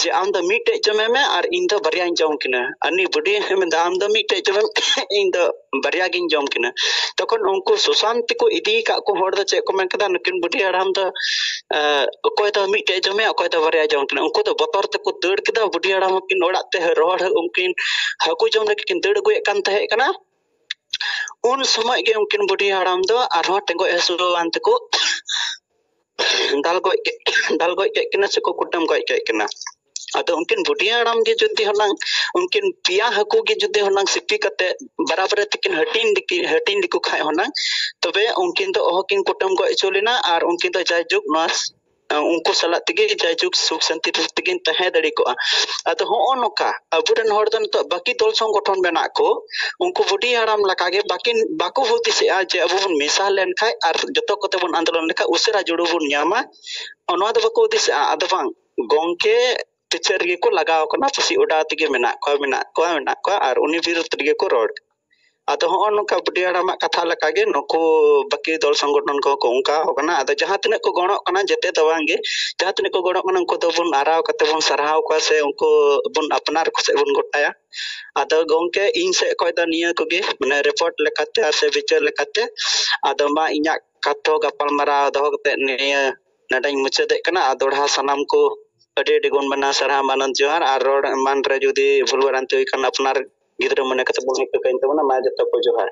ᱡᱮ ᱟᱢ ᱫᱚ ᱢᱤᱫᱴᱮᱡ ᱡᱚᱢᱮ ᱢᱮ ᱟᱨ ᱤᱧ ᱫᱚ ᱵᱟᱨᱭᱟᱧ ᱡᱚᱢ ᱠᱤᱱᱟ᱾ ᱟᱨ ᱱᱩᱭ ᱵᱩᱰᱷᱤ ᱢᱮᱱᱫᱟ ᱟᱢ ᱫᱚ ᱢᱤᱫᱴᱮᱡ ᱡᱚᱢᱮ ᱢᱮ, ᱤᱧ ᱫᱚ ᱵᱟᱨᱭᱟ ᱜᱤᱧ ᱡᱚᱢ ᱠᱤᱱᱟ᱾ ᱛᱚᱠᱷᱚᱱ ᱩᱱᱠᱩ ᱥᱩᱥᱟᱱᱛ ᱛᱮᱠᱚ ᱤᱫᱤ ᱟᱠᱟᱫ ᱠᱚ ᱦᱚᱲ ᱫᱚ ᱪᱮᱫ ᱠᱚ ᱢᱮᱱ ᱠᱮᱫᱟ, ᱱᱩᱠᱤᱱ ᱵᱩᱰᱷᱤ ᱦᱟᱲᱟᱢ ᱫᱚ ᱚᱠᱚᱭ ᱫᱚ ᱢᱤᱫᱴᱮᱡ ᱡᱚᱢᱮ, ᱚᱠᱚᱭ ᱫᱚ ᱵᱟᱨᱭᱟ ᱡᱚᱢ ᱠᱤᱱᱟ᱾ ᱩᱱᱠᱩ ᱫᱚ ᱵᱚᱛᱚᱨ ᱛᱮᱠᱚ ᱫᱟᱹᱲ ᱠᱮᱫᱟ᱾ ᱵᱩᱰᱷᱤ ᱦᱟᱲᱟᱢ ᱦᱚᱸ ᱠᱤᱱ ᱚᱲᱟᱜ ᱛᱮ ᱨᱚᱦᱚᱲ ᱩᱱᱠᱤᱱ ᱦᱟᱹᱠᱩ ᱡᱚᱢ ᱞᱟᱹᱜᱤᱫ ᱠᱤᱱ ᱫᱟᱹᱲ ᱟᱹᱜᱩᱭᱮᱫ ᱠᱟᱱ ᱛᱟᱦᱮᱸ ᱠᱟᱱᱟ᱾ ᱩᱱ ᱥᱚᱢᱚᱭ ᱜᱮ ᱩᱱᱠᱤᱱ ᱵᱩᱰᱷᱤ ᱦᱟᱲᱟᱢ ᱫᱚ ᱟᱨᱦᱚᱸ ᱴᱮᱸᱜᱚᱡ ᱦᱟᱹᱥᱩᱣᱟᱱ ᱛᱮᱠᱚ ᱫᱟᱞ ᱜᱚᱡ ᱠᱮᱫ, ᱫᱟᱞ ᱜᱚᱡ ᱠᱮᱫ ᱠᱤᱱᱟ ᱥᱮᱠᱚ ᱠᱩᱴᱟᱹᱢ ᱜᱚᱡ ᱠᱮᱫ ᱠᱤᱱᱟ᱾ ᱟᱫᱚ ᱩᱱᱠᱤᱱ ᱵᱩᱰᱷᱤ ᱦᱟᱲᱟᱢ ᱜᱮ ᱡᱩᱫᱤ ᱦᱩᱱᱟᱹᱝ ᱩᱱᱠᱤᱱ ᱯᱮᱭᱟ ᱦᱟᱹᱠᱩ ᱜᱮ ᱡᱩᱫᱤ ᱦᱩᱱᱟᱹᱝ ᱥᱤᱯᱤ ᱠᱟᱛᱮ ᱵᱟᱨᱟᱵᱟᱨᱤ ᱛᱮᱠᱤᱱ ᱦᱟᱹᱴᱤᱧ ᱞᱮᱠᱤ-, ᱦᱟᱹᱴᱤᱧ ᱞᱮᱠᱚ ᱠᱷᱟᱡ ᱦᱩᱱᱟᱹᱝ, ᱛᱚᱵᱮ ᱩᱱᱠᱤᱱ ᱫᱚ ᱚᱦᱚᱠᱤᱱ ᱠᱩᱴᱟᱹᱢ ᱜᱚᱡ ᱦᱚᱪᱚ ᱞᱮᱱᱟ ᱟᱨ ᱩᱱᱠᱤᱱ ᱫᱚ ᱡᱟᱭᱡᱩᱜᱽ ᱱᱚᱣᱟ ᱩᱱᱠᱩ ᱥᱟᱞᱟᱜ ᱛᱮᱜᱮ ᱡᱟᱭᱡᱩᱜᱽ ᱥᱩᱠ ᱥᱟᱱᱛᱤ ᱛᱮᱠᱤᱱ ᱛᱟᱦᱮᱸ ᱫᱟᱲᱮ ᱠᱚᱜᱼᱟ᱾ ᱟᱫᱚ ᱦᱚᱸᱜᱼᱚ ᱱᱚᱝᱠᱟ ᱟᱵᱚᱨᱮᱱ ᱦᱚᱲ ᱫᱚ ᱱᱤᱛᱚᱜ ᱵᱟᱹᱠᱤ ᱫᱚᱞ ᱥᱚᱝᱜᱚᱴᱷᱚᱱ ᱢᱮᱱᱟᱜ ᱠᱚ, ᱩᱱᱠᱩ ᱵᱩᱰᱷᱤ ᱦᱟᱲᱟᱢ ᱞᱮᱠᱟᱜᱮ ᱵᱟᱹᱠᱤᱱ, ᱵᱟᱠᱚ ᱦᱩᱫᱤᱥᱮᱜᱼᱟ ᱡᱮ ᱟᱵᱚ ᱵᱚᱱ ᱢᱮᱥᱟ ᱞᱮᱱᱠᱷᱟᱡ ᱟᱨ ᱡᱚᱛᱚ ᱠᱚᱛᱮ ᱵᱚᱱ ᱟᱱᱫᱳᱞᱚᱱ ᱞᱮᱠᱷᱟᱡ ᱩᱥᱟᱹᱨᱟ ᱡᱩᱲᱩ ᱵᱚᱱ ᱧᱟᱢᱟ᱾ ᱱᱚᱣᱟ ᱫᱚ ᱵᱟᱠᱚ ᱦᱩᱫᱤᱥᱮᱜᱼᱟ᱾ ᱟᱫᱚ ᱵᱟᱝ, ᱜᱚᱝᱠᱮ ᱯᱤᱪᱷᱟᱹ ᱨᱮᱜᱮ ᱠᱚ ᱞᱟᱜᱟᱣ ᱠᱟᱱᱟ, ᱯᱟᱹᱥᱤ ᱚᱰᱟᱣ ᱛᱮᱜᱮ ᱢᱮᱱᱟᱜ ᱠᱚᱣᱟ, ᱢᱮᱱᱟᱜ ᱠᱚᱣᱟ, ᱢᱮᱱᱟᱜ ᱠᱚᱣᱟ, ᱟᱨ ᱩᱱᱤ ᱵᱤᱨᱩᱫᱷ ᱨᱮᱜᱮ ᱠᱚ ᱨᱚᱲ᱾ ᱟᱫᱚ ᱦᱚᱸᱜᱼᱚ ᱱᱚᱝᱠᱟ ᱵᱩᱰᱷᱤ ᱦᱟᱲᱟᱢᱟᱜ ᱠᱟᱛᱷᱟ ᱞᱮᱠᱟᱜᱮ ᱱᱩᱠᱩ ᱵᱟᱹᱠᱤ ᱫᱚᱞ ᱥᱚᱝᱜᱚᱴᱷᱚᱱ ᱠᱚᱦᱚᱸ ᱠᱚ ᱚᱱᱠᱟ ᱟᱠᱟᱱᱟ᱾ ᱟᱫᱚ ᱡᱟᱦᱟᱸ ᱛᱤᱱᱟᱹᱜ ᱠᱚ ᱜᱚᱲᱚᱜ ᱠᱟᱱᱟ, ᱡᱮᱛᱮ ᱫᱚ ᱵᱟᱝᱜᱮ, ᱡᱟᱦᱟᱸ ᱛᱤᱱᱟᱹᱜ ᱠᱚ ᱜᱚᱲᱚᱜ ᱠᱟᱱᱟ ᱩᱱᱠᱩ ᱫᱚᱵᱚᱱ ᱟᱨᱟᱣ ᱠᱟᱛᱮ ᱵᱚᱱ ᱥᱟᱨᱦᱟᱣ ᱠᱚᱣᱟ ᱥᱮ ᱩᱱᱠᱩ ᱵᱚᱱ ᱟᱯᱱᱟᱨ ᱠᱚ ᱥᱮᱫ ᱵᱚᱱ ᱜᱚᱴᱟᱭᱟ᱾ ᱟᱫᱚ ᱜᱚᱝᱠᱮ, ᱤᱧ ᱥᱮᱫ ᱠᱷᱚᱱ ᱫᱚ ᱱᱤᱭᱟᱹ ᱠᱚᱜᱮ, ᱢᱟᱱᱮ ᱨᱤᱯᱳᱨᱴ ᱞᱮᱠᱟᱛᱮ ᱟᱨ ᱥᱮ ᱵᱤᱪᱟᱹᱨ ᱞᱮᱠᱟᱛᱮ᱾ ᱟᱫᱚ ᱢᱟ ᱤᱧᱟᱹᱜ ᱠᱟᱛᱷᱟ ᱜᱟᱯᱟᱞᱢᱟᱨᱟᱣ ᱫᱚᱦᱚ ᱠᱟᱛᱮ ᱱᱤᱭᱟᱹ ᱱᱚᱰᱮᱧ ᱢᱩᱪᱟᱹᱫᱮᱫ ᱠᱟᱱᱟ᱾ ᱟᱨ ᱫᱚᱲᱦᱟ ᱥᱟᱱᱟᱢ ᱠᱚ ᱟᱹᱰᱤ ᱟᱹᱰᱤ ᱜᱩᱱ ᱢᱟᱱᱟᱣ ᱥᱟᱨᱦᱟᱣ ᱢᱟᱱᱚᱛ ᱡᱚᱦᱟᱨ᱾ ᱟᱨ ᱨᱚᱲ ᱮᱢᱟᱱ ᱨᱮ ᱡᱩᱫᱤ ᱵᱷᱩᱞ ᱵᱷᱨᱟᱱᱛᱤ ᱦᱩᱭ ᱠᱷᱟᱱ ᱟᱯᱱᱟᱨ ᱜᱤᱫᱽᱨᱟᱹ ᱢᱚᱱᱮ ᱠᱟᱛᱮ ᱵᱚᱱ ᱤᱠᱟᱹ ᱠᱟᱹᱧ ᱛᱟᱵᱚᱱᱟ᱾ ᱢᱟ ᱡᱚᱛᱚ ᱠᱚ ᱡᱚᱦᱟᱨ᱾